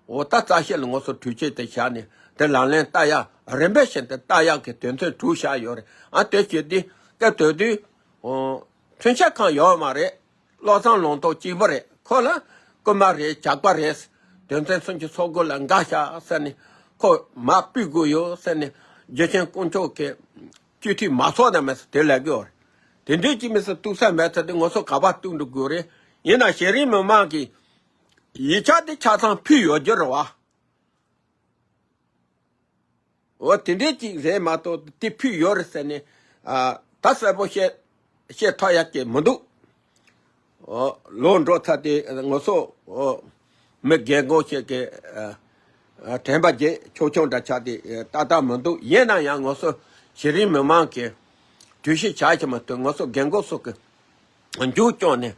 འོ་ད་རྩ་བཞི་ལ་ངོ་སོ་གྲོས་ཆོད་དེ་བཞག་ནས་དེ་ལག་ལེན་བསྟར་ཡག་རིམ་པ་བཞིན་དུ་བསྟར་ཡག་གི་དོན་ཚན་དྲུག་བཞག་ཡོད་རེད། ཨ་དེ་བྱས་ཏེ་སྐབས་དེ་དུས་ཨོ་ཁྲིམས་ཞིབ་ཁང་ཡོད་མ་རེད། བློ་བཟང་ལུང་རྟོགས་གཅིག་པུ་རེད། ཁོ་ལ་རྐུན་མ་རེད། ཇག་པ་རེད། དོན་ཚན་སུམ་ཅུ་སོ་དགུ་ལ་འགལ་བཞག་ཟེར་ནས་ཁོ་མར་ཕུད་དགོས་ཡོད་ཟེར་ནས་རྒྱལ་ཆེན་དཀོན་མཆོག་གིས་སྤྱི་འཐུས་མང་ཚོགས་དང་མེད་ས་དེ་ལས་དགོས་རེད། དེ་འདྲའི་ཅི་མི་སྲིད་གཏུག་ས་མེད་ཚ་དེ་ངོ་སོ་ག་པར་གཏུག་འགྲོ་དགོས་རེད། ཡིན་ན་གཞི་རིམ་མི་མང་གིས་ཡིག་ཆ་དེ་ཆ་ཚང་ཕུལ་ཡོད་རྒྱུ་རེད་བ། འོ་དེ་འདྲའི་ཅིག་རེད་མ་གཏོགས་དེ་ཕུལ་ཡོད་རེད་ཟེར་ནས་ཨ་ད་གསལ་པོ་བཤད་བཤད་ཐུབ་ཡ་ཅིག་མི་འདུག་ཨོ་ལོ་འགྲོ་ཚར་ཏེ་ངོ་སོ་ཨོ་མི་རྒན་གོག་ཅིག་གི་ཨ་ཨ་དྲན་པ་བརྗེད་ཆོག་ཆོག་འདྲ་ཆགས་ཏེ་ཨ་ཏག་ཏག་མི་འདུག་ཡིན་ན་ཡང་ངོ་སོ་གཞི་རིམ་མི་མང་གི་གྲོས་གཞི་བྱ་ཞིག་མ་གཏོགས་ངོ་སོ་རྒན་གོག་སོགས་ཀྱི་མཇུག་བསྐྱོན་ནས་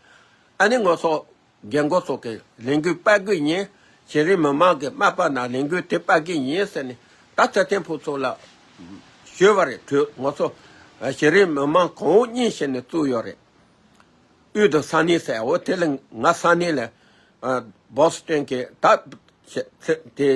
ཨ་ནི་ངོ་སོ་རྒན་གོག་སོགས་ཀྱི་ལས་འགུལ་སྤེལ་གི་ཡིན། གཞི་རིམ་མི་མང་གི་དམག་པ་ནང་ལས་འགུལ་དེ་སྤེལ་གི་ཡིན་ཟེར་ནས་ད་ཚེ་བརྟན་ཕུན་ཚོགས་ལ་ཞུས་པ་རེད། གྲོས་ངོ་སོ་གཞི་རིམ་མི་མང་གོང་འོག་གཉིས་བྱས་ནས་བཙུགས་ཡོད་རེད། དབུས་དང་ས་གནས་ཟེར། འོ་དེ་ལ་ང་ས་གནས་ལ་ཨ་བོ་སི་ཊོན་གྱི་ད་ཚེ་ཚེ་དེ་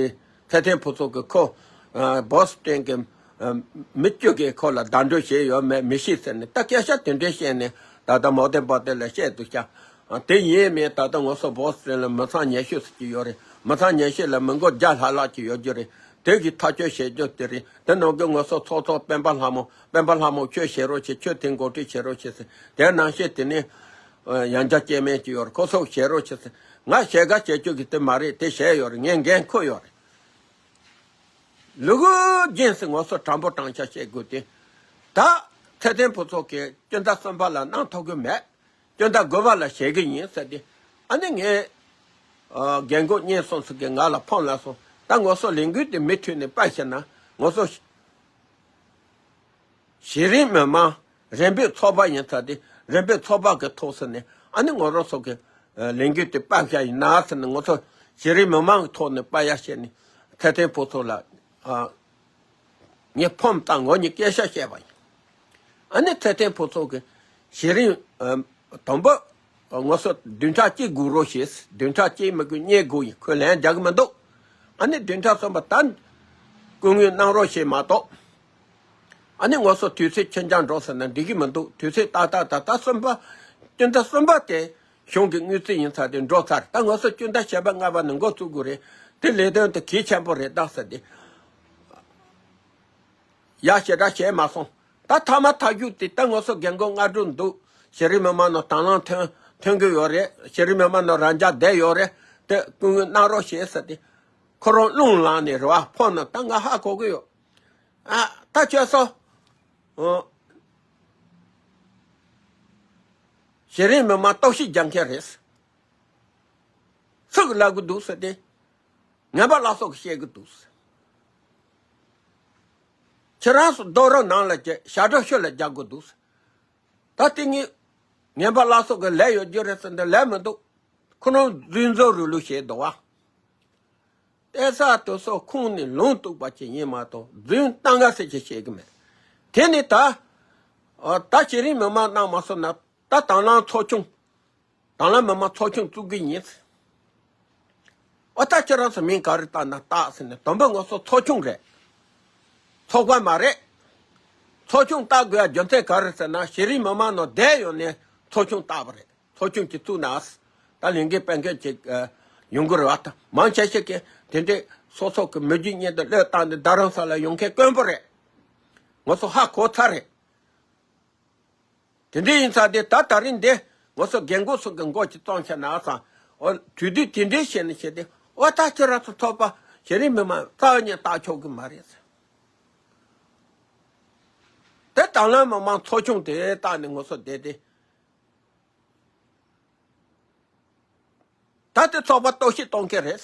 ཚེ་བརྟན་ཕུན་ཚོགས་ཀྱི་ཁོ་ཨ་བོ་སི་ཊོན་གྱི་ཨ་མི་བཅུ་གིས་ཁོ་ལ་བདག་འགྲོ་བྱས་ཡོད་མེད་མི་ཤེས་ཟེར་ནས་ད་སྐད་ཆ་དེ་འདྲ་བཤད་ནས་ད་ལྟ་མོ་དེ་བོ་དེ་ལ་བཤད་འདུག་ཤག་ཨ་དེ་ཡིན་མིན་ད་ལྟ་ངོ་སོ་བོ་སི་ཊོན་ལ་མི་ཚང་ཉི་ཤུ་ཙམ་ཅིག་ཡོད་རེད། མི་ཚང་ཉི་ཤུ་ལ་མི་མགོ་བརྒྱ་ལྷག་ལྷག་ཅིག་ཡོད་རྒྱུ་རེད། དེ་གི་ཐག་གཅོད་བྱེད་རྒྱུ་དེ་རེད། དེ་ནང་གི་ངོ་སོ་ཚོགས་གཙོ་སྤེན་པ་ལྷ་མོ། སྤེན་པ་ལྷ་མོ་ཁྱོད་བྱེད་རོགས་བྱེད། ཁྱོད་དེ་འགོ་ཁྲིད་བྱེད་རོགས་བྱེད་ཟེར། དེ་ནང་བཞིན་དེ་ནས་ཨ་ཡང་བསྐྱར་སྐྱེ་དམན་ཅིག་ཡོད་རེད། ཁོ་ཚོ་བྱེད་རོགས་བྱེད་ཟེར། ང་བྱེད་དགའ་བྱེད་རྒྱུ་གི་དེ་མ་རེད། དེ་བྱས་ཡོད་རེད། ངས་འགན་འཁུར་ཡོད་རེད། ལུ་གུ་རྒྱན་སྲིད་ངོ་སོ་དྲང་པོ་དྲང་བཞག་བཤད་དགོས་ཏེ། ད་ཚེ་བརྟན་ཕུན་ཚོགས་ཀྱིས་སྤྱི་ཟླ་གསུམ་པ་ལ་གནང་ཐུབ་ཀྱི་མེད། སྤྱི་ཟླ་དགུ་པ་ལ་བྱེད་ཀྱི་ཡིན་ཟེར་ཏེ། ཨ་ནི་ངས་ཨ་རྒན་གོག་གཉེན་སོང་ཚུལ་གྱིས་ང་ལ་ཕོན་ལ་སོང་། ད་ངོ་སོ་ལས་འགུལ་དེ་མུ་མཐུད་ནས་སྤེལ་ཤེ་ན་ངོ་སོ་ གཞི་རིམ་མི་མང་རིམ་པའི་ཚོགས་པ་ཡིན་ཚར་ཏེ། རིམ་པའི་ཚོགས་པ་གི་ཐོག་ཟེར་ནས་ཨ་ནི་ང་རང་ཚོ་གི་ལས་འགུལ་དེ་སྤེལ་བཞག་ཡིན་ན་ཟེར་ནས། ང་ཚོ་གཞི་རིམ་མི་མང་གི་ཐོག་ནས་སྤེལ་ཡ་བྱས་ནས་ཚེ་བརྟན་ཕུན་ཚོགས་ལ་ངས་ཕོམ་བཏང་། ངོ་གཉིས་སྐད་ཆ་བཤད་པ་ཡིན། ཨ་ནི་ཚེ་བརྟན་ཕུན་ཚོགས་ཀྱི་གཞི་རིམ་དང་པོ་ང་ཚོ་བདུན་ཕྲག་གཅིག་སྒུག་རོགས་བྱེད། བདུན་ཕྲག་གཅིག་མི་དགོས། གཉིས་དགོས་ཡིན། ཁོས་ལན་རྒྱག་གི་མི་འདུག་ཨ་ནི་བདུན་ཕྲག་གསུམ་པ་ད་སྐུ་ངོས་གནང་རོགས་བྱེད་མ་གཏོགས། ཨ་ནི་ང་ཚོ་དུས་ཚོད་ཕྱིན་ཅང་འགྲོ་ཟེར་ན་འགྲིག་གི་མི་འདུག་དུས་ཚོད་ཏག་ཏག་ད་ལྟ་གསུམ་པ། སྤྱི་ཟླ་གསུམ་པ་དེ་གཞུང་གི་དངུལ་རྩིས་ཡིན་ཚར་དེ་འགྲོ་ཚར། ད་ང་ཚོ་སྤྱི་ཟླ་བཞི་པ་ལྔ་པ་ནས་འགོ་བཙུགས་དགོས་རེད། དེ་ལས་དོན་དེ་གལ་ཆེན་པོ་རེད་ད་ཟེར་ཏེ། ཡ་ཞེ་དྲག་བྱས་མ་སོང་། ད་མཐའ་མ་མཐའ་མཇུག་དེ་ད་ང་ཚོ་རྒན་རྒོན་སྔ་དྲོ་འདུག་གཞི་རིམ་མི་མང་ནང་དང་བླངས་ཐོན་ཐོན་གི་ཡོད་རེད། གཞི་རིམ་མི་མང་ནང་རང་འཇགས་བསྡད་ཡོད་རེད། དེ་སྐུ་ངོས་གནང་རོགས་བྱེད་ཟེར་ཏེ། ཁོ་རང་རླུང་ལངས་ནས་རེད་བ། ཕོན་ནང་ད་ང་ཧ་གོ་གི་ཡོད། ཨ་ད་ཁྱོད་ཚོ། ཨོ། གཞི་རིམ་མི་མང་གཏོར་བཤིག་རྒྱག་མཁན་རེད། སུ་གིས་ལབ་གི་འདུག་ཟེར་ཏེ། ངན་པ་ལ་སོགས་ཀྱིས་བཤད་གི་འདུག་ཁྱེད་རང་ཚོ་རྡོ་རོ་ནང་ལ་བྱས། ཞབས་བྲོ་ཤོད་ལ་རྒྱག་གི་འདུག་ད་དེ་ངས་ངན་པ་ལ་སོགས་ཀྱི་ལས་ཡོད་རྒྱུ་རེད་ཟེར་འདི་ལས་མི་འདུག་ཁོ་རང་རྫུན་བཟོ་རུ་ལུགས་བྱས་འདུག་བ། ལྟས་ས་དེ་ཚོ་ཁུངས་ནས་ལུང་གཏུགས་པ་ཅིག་ཡིན་མ་གཏོགས་རྫུན་གཏམ་འགའ་ཟེར་གྱི་བཤད་གི་མེད། དེ་ནི་ད། ཨ། ད་གཞི་རིམ་མི་མང་གནང་མ་སོང་ན་ད་དང་བླངས་ཚོགས་ཆུང་། དང་བླངས་མི་མང་ཚོགས་ཆུང་བཙུགས་གི་ཡིན། ཨོ་ད་ཁྱེད་རང་ཚོ་མིང་ག་རེ་བཏགས་ན་བཏགས་ཟེར་ནས། དང་པོ་ང་ཚོ་ཚོགས་ཆུང་རེད། ཚོགས་པ་མ་རེད། ཚོགས་ཆུང་བཏགས་དགོས་ཡ་རྒྱུ་མཚན་ག་རེ་ཟེར་ན། གཞི་རིམ་མི་མང་ནང་བསྡད་ཡོད་ནས་ཚོགས་ཆུང་བཏགས་པ་རེད། ཚོགས་ཆུང་གཅིག་བཙུགས་ན་ད་ལས་འགན་སྤེལ་མཁན་ཅིག་ཨ། ཡོང་གི་རེད་བ། ད་མང་ཆེ་ཤོས་ཀྱིས་དེ་འདྲའི་སོ་སོ་གི་མི་རྒྱུ་གཉེན་དུ་བློས་བཏང་ནས་རྡ་རམ་ས་ལ་ཡོང་མཁན་དཀོན་པོ་རེད། ང་ཚོ་ཧ་གོ་ཚར་རེད། དེ་འདྲ་ཡིན་ཙང་དེ་ད་ད་རིང་འདི་ང་ཚོ་རྒན་རྒོན་ཚོ་གི་མགོ་ཅིག་བཙུགས་བྱས་ན་ཨ་ཙང་། ཨོ། དུས་དུས་དེ་འདྲའི་བྱས་ནས་བྱས་ཏེ། ཨོ་ད་ཁྱེད་རང་ཚོ་ཚོགས་པ་གཞི་རིམ་མི་མང་རྩ་བ་ཉིད་བཏགས་ཆོག་གི་མ་རེད་ཟེར། དེ་དང་བླངས་མི་མང་ཚོགས་ཆུང་དེ་བཏགས་ནས་ང་ཚོ་བསྡད་དེ། ད་དེ་ཚོགས་པ་གཏོར་བཤིག་གཏོང་མཁན་རེད།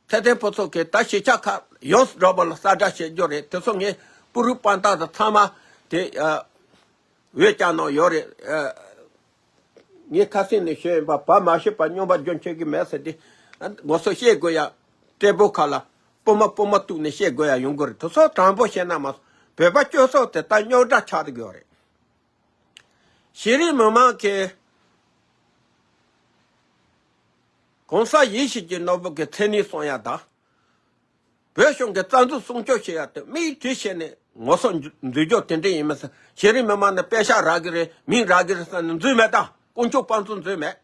ཚེ་བརྟན་ཕུན་ཚོགས་ཀྱིས་ད་གཞིས་ཆགས་ཁག་ཡོངས་སུ་རྫོགས་པ་ལ་གསལ་བསྒྲགས་བྱེད་རྒྱུ་རེད། དེ་ཚོ་ངས་པུ་རུ་དཔང་རྟགས་དང་ཚང་མ་དེ་ཨ། འོས་བསྐྱངས་གནང་ཡོད་རེད། ཨ། ངས་ཁ་སང་ནས་ཞུས་ཡིན་པ། བ་མ་ཤི་བ་སྨྱོན་པ་རྒྱུན་ཆད་ཀྱི་མེད་ཟེར་ཏེ། ཨ། ང་ཚོ་བཤད་དགོས་ཡ། ཊེ་བལ་ཁ་ལ་པུས་མོ་པུས་མོ་གཏུགས་ནས་བཤད་དགོས་ཡ་ཡོང་གི་རེད། དེ་ཚོ་དྲང་པོ་བཤད་ན་མ་སོང་། བོད་པ་སྤྱི་ཚོགས་དེ་ད་རྙོག་དྲ་ཆགས་ཡོད་རེད། གཞི་རིམ་མི་མང་གིས་གོང་ས་ཡིད་བཞིན་གྱི་ནོར་བུ་གི་མཚན་ཉིད་སྲུང་ཡ་དང་། བོད་གཞུང་གི་རྩ་འཛུགས་སྲུང་སྐྱོབ་བྱེད་ཡ་དེ་དམིགས་ཡུལ་བྱས་ནས་ངོ་སོ་འཛུལ་རྒྱུ་དེ་འདྲ་ཡིན་མིན་ཟེར། གཞི་རིམ་མི་མང་ནི་པེ་ཤག་རག་གི་རེད། མིང་རག་གི་རེད་ཟེར་ནས་འཛུལ་མེད་ད། དཀོན་མཆོག་དཔང་བཙུགས་འཛུལ་མེད།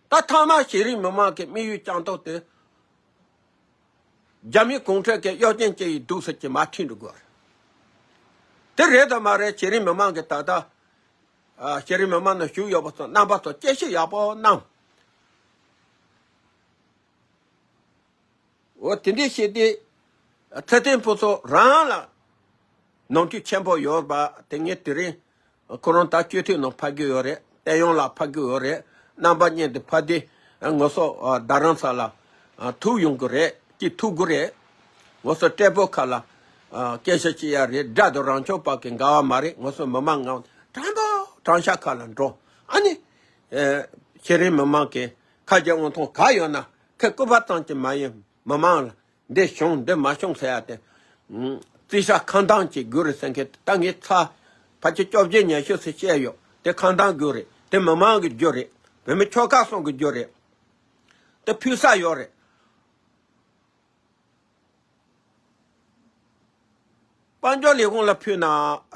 ད་མཐའ་མ་གཞི་རིམ་མི་མང་གི་དམིགས་ཡུལ་བཅའ་སྟངས་དེ། རྒྱ་མི་གུང་ཁྲན་གྱི་གཡོ་ཅན་ཅིག་ཡིས་སྡུག་ཟེར་གྱི་མ་ཁྲིད་འགྲོ་དགོས་རེད། དེ་རེད་དམ་མ་རེད། གཞི་རིམ་མི་མང་གི་ད་ལྟ། ཨ། གཞི་རིམ་མི་མང་ནང་ཞུགས་ཡོད་པ་ཚོ་རྣམ་པ་ཚོ་དཔྱད་ཞིབ་ཡག་པོ་གནང་། འོ་དེ་འདྲས་བྱས་ཏེ། ཚེ་བརྟན་ཕུན་ཚོགས་རང་ལ་ནོར་འཁྲུལ་ཆེན་པོ་ཡོད་པ་དེ་ངས་དེ་རིང་། ཁོ་རང་ད་སྤྱི་འཐུས་ནང་ཕེབས་ཀྱི་ཡོད་རེད། བསྟན་གཡོག་ལ་ཕེབས་ཀྱི་ཡོད་རེད། རྣམ་པ་གཉིས་དེ་ཕ་དེ་ང་ཚོ་རྡ་རམ་ས་ལ་ཐུག་ཡོང་གི་རེད། ཅིག་ཐུག་གི་རེད། ང་ཚོ་ཊེ་བལ་ཁ་ལ་སྐད་ཆ་བཤད་ཡ་རེད། དགྲ་དང་རང་ཕྱོགས་བར་གྱི་འགལ་བ་མ་རེད། ང་ཚོ་མི་མང་ངམ་དྲང་པོ་དྲང་བཞག་ཁ་ལ་འགྲོ། ཨ་ནི་གཞི་རིམ་མི་མང་གི་ཁ་རྒྱ་དབང་ཐང་ག་ཡོད་ན་ཁོས་སྐུར་པ་ཙམ་གྱིས་མ་ཡིན། མི་མང་ལ་འདི་བྱུང་འདི་མ་བྱུང་ཟེར་ཡ་དེ། རྩིས་ཆ་ཁ་འདང་ཅིག་དགོས་རེད་ཟེར་མཁན་ད་ངས་ཚར་ཕལ་ཆེར་བཅོ་བརྒྱད་ཉི་ཤུ་ཙམ་བཤད་ཡོད། དེ་ཁ་འདང་དགོས་རེད། དེ་མི་མང་གི་རྒྱུ་རེད། བོད་མི་ཆོལ་ཁ་གསུམ་གི་རྒྱུ་རེད། དེ་ཕུལ་ས་ཡོད་རེད། དཔལ་འབྱོར་ལས་ཁུངས་ལ་ཕུལ་ན་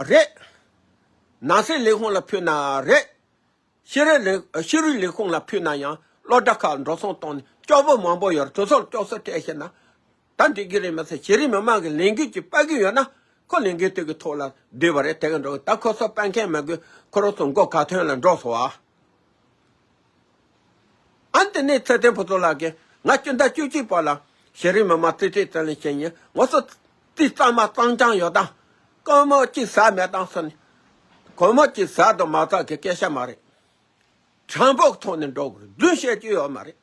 རེད། ནང་སྲིད་ལས་ཁུངས་ལ་ཕུལ་ན་རེད། ཤེས་རིག་ལས་ཤེས་རིག་ལས་ཁུངས་ལ་ཕུལ་ན་ཡང་སློབ་གྲྭ་ཁག་འགྲོ་སོང་གཏོང་ནས་སྐྱོ་པོ་མང་པོ་ཡོད་རེད། དེ་ཚོར་སྐྱོ་སོ་སྤྲད་ཤེ་ན་ད་འགྲིག་གི་རེད་མ་ཟད། གཞི་རིམ་མི་མང་གི་ལས་འགུལ་ཅིག་སྤེལ་གི་ཡོད་ན་ཁོ་ལས་འགུལ་དེ་གི་ཐོག་ལ་བསྡུས་པ་རེད། དེ་གི་འགྲོ་གི་ད་ཁོ་ཚོ་སྤེལ་མཁན་མ་དགོས། ཁོ་རང་ཚོ་མགོ་ག་ཐོན་ལ་འགྲོ་སོང་བ། ཨ་ནི་དེ་ནས་ཚེ་བརྟན་ཕུན་ཚོགས་ལགས་ཀྱིས་ང་སྤྱི་ཟླ་བཅུ་གཅིག་པ་ལ་གཞི་རིམ་མི་མང་རྩིས་ཁྲའི་རྩིས་ལེན་བྱེད་ཉིན་ང་ཚོ་རྩིས་གཙང་མ་གཙང་རྐྱང་ཡོད་དམ། སྒོར་མོ་གཅིག་ཟ་མེད་དམ་ཟེར་ནས། སྒོར་མོ་གཅིག་ཟ་དང་མ་ཟ་གི་སྐད་ཆ་མ་རེད། དྲང་པོ་གི་ཐོག་ནས་འགྲོ་དགོས་རེད། རྫུན་བཤད་རྒྱུ་ཡོད་མ་རེད།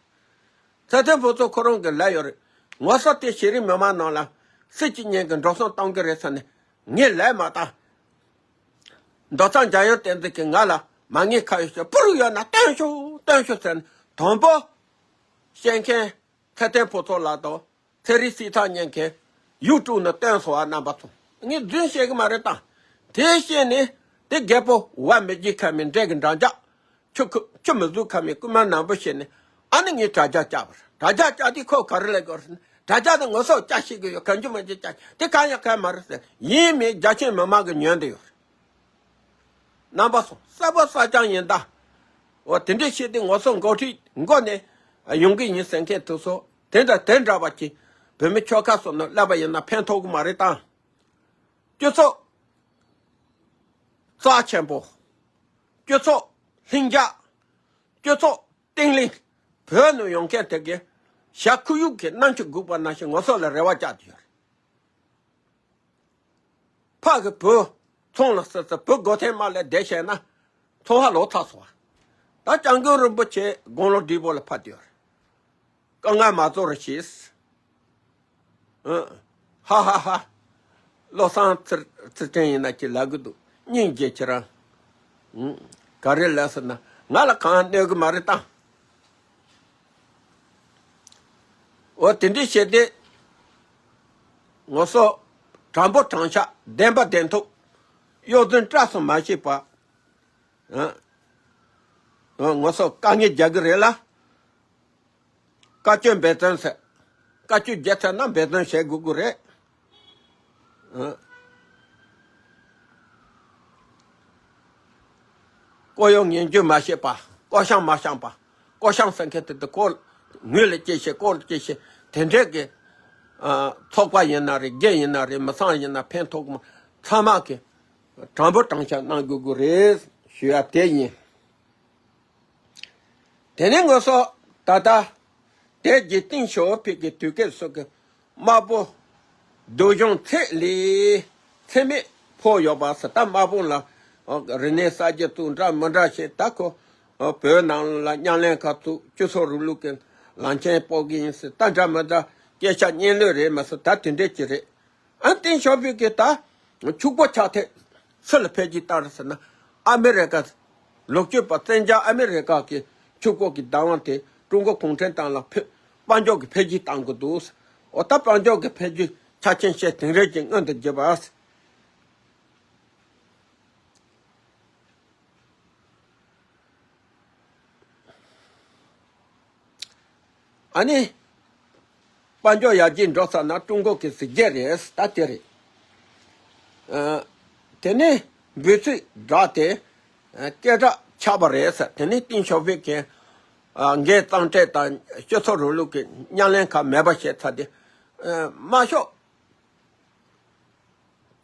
ཚེ་བརྟན་ཕུན་ཚོགས་ཁོ་རང་གི་ལབ་ཡོད་རེད། ངོ་ཚ་དེ་གཞི་རིམ་མི་མང་ནང་ལ་སྲིད་སྤྱི་གཉིས་ཀྱི་འགྲོ་སོང་གཏོང་གི་རེད་ཟེར་ནས། ངས་ལས་མ་བཏང་། མདོ་ཚང་འཇམ་དབྱངས་བསྟན་འཛིན་གྱིས་ང་ལ་མ་ངེས་ཁ་ཡོད་ཤོད་པུ་རུ་ཡོད་ན་སྟོན་ཤོག་སྟོན་ཤོག་ཟེར་ནས་དང་པོ་བཤད་མཁན་ཚེ་བརྟན་ཕུན་ཚོགས་ལགས་དང་། ཚེ་རིང་སྲིད་ཐར་གཉིས་ཀས་ཡུ་ཊུབ་ནང་བཏོན་སོང་བ། རྣམ་པ་ཚོ། ངས་རྫུན་བཤད་གི་མ་རེད་ད། དེ་བཤད་ནས་དེ་རྒད་པོ་བ་མི་བརྗེད་ཁ་མའི་འདྲེ་གི་འགྲམ་ལྕག་ཆུ་ཁུ་ཆུ་མི་བཟོད་ཁ་མའི་རྐུན་མ་ནང་པོ་བཤད་ནས། ཨ་ནི་ངས་དྲ་རྒྱ་བཅག་པ་རེད། དྲ་རྒྱ་བཅག་དུས་ཁོ་ག་རེ་ལབ་དགོས་རེད་ཟེར་ན། དྲ་རྒྱ་དེ་ངོ་སོ་བཅག་ཤེས་གི་ཡོད། གང་རྒྱུ་མ་རྒྱུ་བཅག་དེ་གང་ཡང་གང་མ་རེད་ཟེར། ཡིན་མིན་རྒྱ་ཆེན་མི་མང་གི་ཉོན་དུ་ཡོད་རེད། རྣམ་པ་ཚོ། གསལ་པོ་གསལ་རྐྱང་ཡིན་ད། འོ་དེ་འདྲའི་ཤེས་དེ་ངོ་སོ་འགོ་ཁྲིད་མགོ་ནས་ཡོང་གི་ཡིན་ཟེར་མཁན་དེ་ཚོ་དེ་འདྲ་དེ་འདྲ་བ་ཅིག་བོད་མི་ཆོལ་ཁ་གསུམ་ནང་སླེབས་པ་ཡིན་ན་ཕན་ཐོགས་གི་མ་རེད་ད། སྤྱི་ཚོགས་རྩ་ཆེན་པོ། སྤྱི་ཚོགས་ལྷིང་འཇགས། སྤྱི་ཚོགས་བརྟན་ལྷིང་། བོད་ནང་ཡོང་མཁན་དེ་གའི་ཞྭ་ཁུ་ཡུག་གི་གནམ་གཤིས་སྒུག་པ་ནང་བཞིན་ངོ་སོ་ལ་རེ་བ་བཅག་གི་ཡོད་རེད། ཕ་གི་བུ་ཚོང་ལ་སི་སི་བུ་སྒོ་ཐེངས་མ་ལས་བསྡད་བྱས་ན་ཚོང་ཧ་ལོ་ཚ་སོང་བ། ད་སྐྱབས་མགོན་རིན་པོ་ཆེ་དགུང་ལོ་བགྲེས་པོ་ལ་ཕབ་བསྡད་ཡོད་རེད། དཀའ་ངལ་མ་ཚོར་རོགས་ཞེས། ཨ། ཧ་ཧ་ཧ། བློ་བཟང་ཚེ་ཚེ་བརྟན་ཡིན་ན་ཅི་ལབ་གི་འདུག་སྙིང་རྗེ་ཁྱེད་རང་། ཨ། ག་རེ་ལབ་ཟེར་ན་ང་ལ་གང་གནོད་གི་མ་རེད་ད། འོ་དེ་འདྲའི་བྱས་ཏེ། ངོ་སོ་དྲང་པོ་དྲང་བཞག་བདེན་པ་བདེན་ཐུབ། གཡོ་ཟོལ་སྐྲག་སུ་མ་བྱེད་པ། ཨ། ཨ། ངོ་སོ་དཀའ་ངལ་རྒྱག་གི་རེད་ལ། བཀའ་ཆོས་འབད་བརྩོན་ཟེར། བཀའ་ཆོས་རྒྱལ་ཚར་ན་འབད་བརྩོན་བྱེད་དགོས་ཀྱི་རེད། ཨ། ལྐོག་གཡོ་ངན་ཇུས་མ་བྱེད་པ། ལྐོག་བཤང་མ་བཤང་པ། ལྐོག་བཤང་ཟེར་མཁན་དེ་དུ་ལྐོག་ངོས་ལ་སྐྱེས་བྱེད་ལྐོག་ལ་སྐྱེས་བྱེད་དེ་འདྲས་ཀྱི། ཨ། ཚོགས་པ་ཡིན་ན་རེད། སྒེར་ཡིན་ན་རེད། མི་ཚང་ཡིན་ན་ཕན་ཐོགས་མ་ཚང་མ་གི་དྲང་པོ་དྲང་བཞག་གནང་དགོས་ཀྱི་རེད་ཞུ་ཡ་དེ་ཡིན། དེ་ནས་ངོ་སོ་ད་ལྟ་དེ་རྗེས་ཏིང་ཞའོ་ཕིང་གི་དུས་སྐབས་སུ་གི་དམར་པོ་སྡུག་སྦྱོང་ཚད་ལས་ཚད་མེད་ཕོག་ཡོད་པ་ཟེར། ད་དམར་པོ་ལ་རིག་གནས་གསར་བརྗེ་ཚུགས་འདྲ་མི་འདྲ་བྱས། ད་ཁོ་བོད་ནང་ལ་ཉམས་ལེན་ཁག་ཚུགས་སྤྱི་ཚོགས་རིང་ལུགས་ཀྱི་ལམ་ཆེན་སྤོ་གི་ཡིན་ཟེར། ད་འདྲ་མི་འདྲ་སྐད་ཆ་རྙེད་ལོས་རེད་མ་ཟེར། ད་དེ་འདྲས་ཅིག་རེད། ཨ། ཏིང་ཞའོ་ཕིང་གིས་ད་ཕྱུག་པོ་ཆགས་ཐད་སུ་ལ་འཕེལ་རྒྱས་བཏང་རེད་ཟེར་ན། ཨ་མི་རི་ཀ་ལོག་སྤྱོད་པ་བཙན་རྒྱལ་ཨ་མི་རི་ཀ་གི་ཕྱུག་པོ་གི་བདག་དབང་དེ་ཀྲུང་གོ་གུང་ཁྲན་ཏང་ལ་ཕེ་དཔལ་འབྱོར་གྱི་འཕེལ་རྒྱས་བཏང་གི་འདུག་འོ་ད་དཔལ་འབྱོར་གྱི་འཕེལ་རྒྱས་ཆ་རྐྱེན་བཤད་དེང་རབས་ཀྱི་སྔོན་དུ་འཇུག་པ། ཨ་ནི། དཔལ་འབྱོར་ཡར་རྒྱས་འགྲོ་ཚར་ན་ཀྲུང་གོ་གི་གཟི་རྒྱལ་རེད། ད་དེ་རེད། ཨ། དེ་ནས་འབོད་ཚིག་བསྒྲགས་ཏེ། ཨ། སྐད་གྲགས་ཆགས་པ་རེད་ཟེར། དེ་ནས་ཏིང་ཞའོ་ཕིང་གིས། ཨ། འགན་གཙང་སྦྲ་དང་སྤྱི་ཚོགས་རིང་ལུགས་ཀྱི་ཉམས་ལེན་ཁག་མེད་པ་བྱས་ཚར་ཏེ། ཨ། དམར་ཤོག་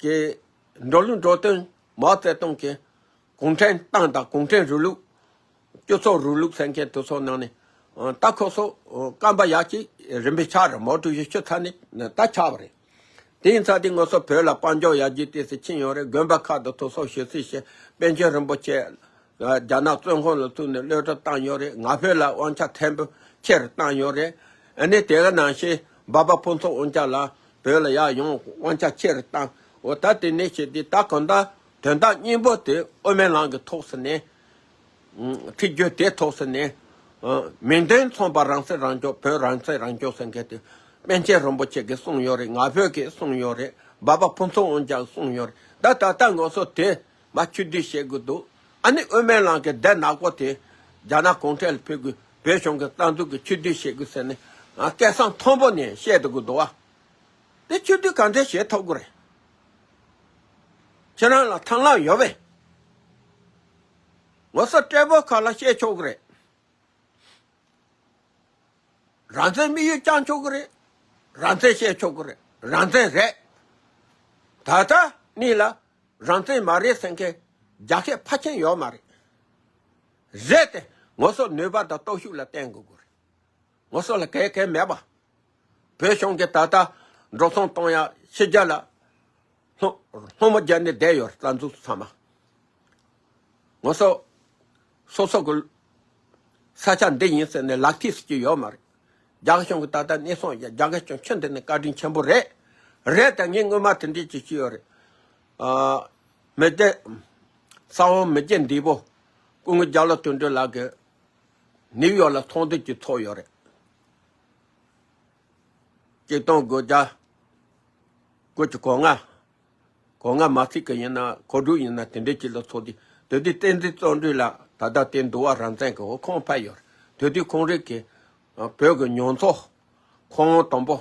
གི་འགྲོ་ལུགས་འགྲོ་དོན་མའོ་ཙེ་ཏུང་གི་གུང་ཁྲན་ཏང་དང་གུང་ཁྲན་རིང་ལུགས། སྤྱི་ཚོགས་རིང་ལུགས་ཟེར་མཁན་དེ་ཚོ་ནང་ནས། ཨ། ད་ཁོ་ཚོ་རྐང་པ་ཡར་གྱི་རིམ་པས་ཆག་རེད། མའོ་ཀྲུའུ་ཞི་ཤི་ཚར་ནས་ད་ཆག་པ་རེད། དེ་ཡིན་ཙང་དེ་ངོ་སོ་བོད་ལ་དཔལ་འབྱོར་ཡར་རྒྱས་ཏོག་ཙམ་ཕྱིན་ཡོད་རེད། དགོན་པ་ཁག་ཏུ་ཐུགས་གསོ་ཞུ་སྲིད་བྱས། པཎ་ཆེན་རིན་པོ་ཆེ་རྒྱ་ནག་བཙོན་ཁང་ལ་བཙུགས་ནས་གློད་གྲོལ་བཏང་ཡོད་རེད། ང་ཕོད་ལ་དབང་ཆ་ཐེར་འབུམ་ཆེ་རུ་བཏང་ཡོད་རེད། ཨ་ནི་དེ་ག་ནང་བཞིན་འབའ་པ་ཕུན་ཚོགས་དབང་རྒྱལ་ལ་བོད་ལ་ཡར་ཡོང་དབང་ཆ་ཆེ་རུ་བཏང་། འོ་ད་དེ་ནས་བྱས་ཏེ་ད་གང་ལྟར་དོན་དག་སྙིང་པོ་དེ་དབུ་མའི་ལམ་གྱི་ཐོག་ས་ནས། ཨ། ཐུགས་རྒྱུད་དེ་ཐོག་ས་ནས། ཨ། མིང་དོན་མཚུངས་པ་རང་སྲིད་རང་སྐྱོང་། བོད་རང་སྲིད་རང་སྐྱོང་ཟེར་མཁན་དེ་པཎ་ཆེན་རིན་པོ་ཆེ་གིས་གསུངས་ཡོད་རེད། ང་ཕོད་ཀྱིས་གསུངས་ཡོད་རེད། འབའ་པ་ཕུན་ཚོགས་དབང་རྒྱལ་གསུངས་ཡོད་རེད། ད་ད་ལྟ་ངོ་སོ་དེ་མར་ཆུ་བསྡུ་བྱེད་དགོས་འདུག་ཨ་ནི་དབུ་མའི་ལམ་གྱི་སྡེ་ནག་པོ་དེ་རྒྱ་ནག་གུང་ཁྲན་ལ་ཕུལ་དགོས། བོད་གཞུང་གི་རྩ་འཛུགས་ཀྱི་ཆུ་བསྡུ་བྱེད་དགོས་ཟེར་ནས། ཨ། སྐད་གསང་མཐོན་པོ་ནས་བཤད་དགོས་འདུག་བ། དེ་ཆུ་བསྡུ་ག་འདྲས་བྱེད་ཐུབ་ཀྱི་རེད། ཁྱེད་རང་ལ་ཐང་ལམ་ཡོད་པས། ངོ་སོ་སྤྲད་པོ་ཁ་ལ་བཤད་ཆོག་གི་རེད། རང་བཙན་དམིགས་ཡུལ་བཅངས་ཆོག་གི་རེད། རང་བཙན་བཤད་ཆོག་གི་རེད། རང་བཙན་རེད། ད་ལྟ་གཉིས་ལ་རང་བཙན་མ་རེད་ཟེར་མཁན་རྒྱ་སྐད་ཕལ་ཆེར་ཡོད་མ་རེད། རེད་དེ་ངོ་སོ་ནུས་པ་དང་སྟོབས་ཤུགས་ལ་བརྟེན་དགོས་ཀྱི་རེད། ངོ་སོ་ལ་གལ་གལ་མེད་པ། བོད་གཞུང་གིས་ད་ལྟ་འགྲོ་སོང་གཏོང་ཡ་ཕྱི་རྒྱལ་ལ་སློང་སློང་མོ་རྒྱག་ནས་བསྡད་ཡོད་རེད། རྩ་འཛུགས་ཚང་མ། ངོ་སོ་སོ་སོ་གི་ས་ཆ་འདི་ཡིན་ཟེར་ནས་ལག་ཐིག་ཟེར་གྱི་ཡོད་མ་རེད། རྒྱ་གར་གཞུང་གིས་ད་ལྟ་གནས་སོང་ཡ། རྒྱ་གར་གཞུང་ཁྱོན་བསྡད་ནས་བཀའ་དྲིན་ཆེན་པོ་རེད། རེད་དེ་ངས་སྔོན་མ་དེ་འདྲས་ཅིག་ཞུས་ཡོད་རེད། ཨ། མི་རྒྱ། ས་འོག་མི་རྒྱ་འདས་པོ། སྐུ་ངོ་རྒྱ་ལོ་དོན་གྲུབ་ལགས་ཀྱིས་ནིའུ་ཡོག་ལ་ཚོགས་འདུ་ཅིག་ཚོགས་ཡོད་རེད། གཅིག་སྟོང་དགུ་བརྒྱ་དགུ་བཅུ་གོ་ལྔ། གོ་ལྔ་མ་ཚིག་གི་ཡིན་ན་གོ་དྲུག་ཡིན་ན་དེ་འདྲའི་ཅིག་ལ་ཚོགས་དུས། དེ་དུས་བསྟན་འཛིན་བརྩོན་འགྲུས་ལགས་ད་ལྟ་དེ་འདུལ་བ་རང་བཙན་གྱི་འོག་ཁོང་ཕེབས་ཡོད་རེད། དེ་དུས་ཁོང་རང་གིས་བོད་ཀྱི་མྱོང་ཚོར། ཁོང་དང་པོ་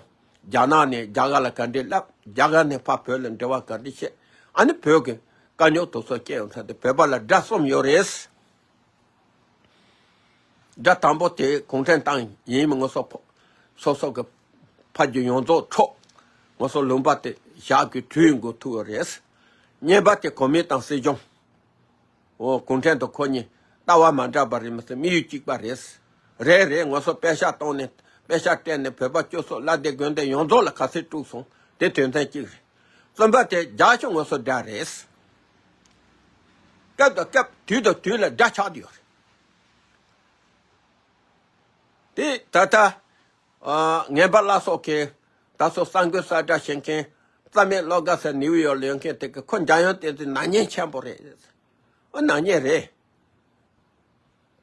རྒྱ་ནག་ནས་རྒྱ་གར་ལ་ག་འདྲས་སླེབས། རྒྱ་གར་ནས་ཕར་བོད་ལ་འབྲེལ་བ་ག་འདྲས་བྱས། ཨ་ནི་བོད་ཀྱི་དཀའ་རྙོག་དེ་ཚོ་སྐྱེས་ཡོང་ཚར་དུས་བོད་པ་ལ་དགྲ་གསུམ་ཡོད་རེད། དགྲ་དང་པོ་དེ་གུང་ཁྲན་ཏང་ཡིན། མི་ང་ཚོ་ཕོ། སོ་སོ་གི་ཕ་རྒྱུད་ཡོངས་རྫོགས་འཕྲོག་ང་ཚོ་ལུང་པ་དེ་ཞག་གི་དུས་འགོ་ཐུག་ཡོད་རེད། གཉིས་པ་དེ་གོ་མིན་ཏང་སྲིད་གཞུང་། འོ། གུང་ཁྲན་དང་ཁོ་གཉིས་ལྟ་བ་མ་འདྲ་བ་རེད་མི་སྲིད། དམིགས་ཡུལ་གཅིག་པ་རེད། རེད་རེད། ང་ཚོ་པད་ཤག་བཏང་ནས། པད་ཤག་སྤྲད་ནས་བོད་པ་སྤྱི་ཚོགས་བླ་སྡེ་དགོན་སྡེ་ཡོངས་རྫོགས་ལ་ག་ཚོད་དཀྲུགས་སོང་། དེ་དོན་ཚན་གཅིག་རེད། གསུམ་པ་དེ་རྒྱ་གཞུང་ང་ཚོ་དགྲ་རེད། སྐབས་དང་སྐབས། དུས་དང་དུས་ལ་དགྲ་ཆགས་བསྡད་ཡོད་རེད། དེ་ད་ལྟ། ཨ། ངན་པ་བླ་སྲོག་གིས་ད་སོ་གསར་འགོད་གསལ་བསྒྲགས་བྱེད་མཁན། རྩ་མེད་བློ་དགའ་ཟེར་ནིའུ་ཡོག་ལ་ཡོད་མཁན་དེ་གིས་ཁོ་འཇམ་དབྱངས་བསྟན་འཛིན་ནག་ཉེས་ཆེན་པོ་རེད། ཨ། ནག་ཉེས་རེད།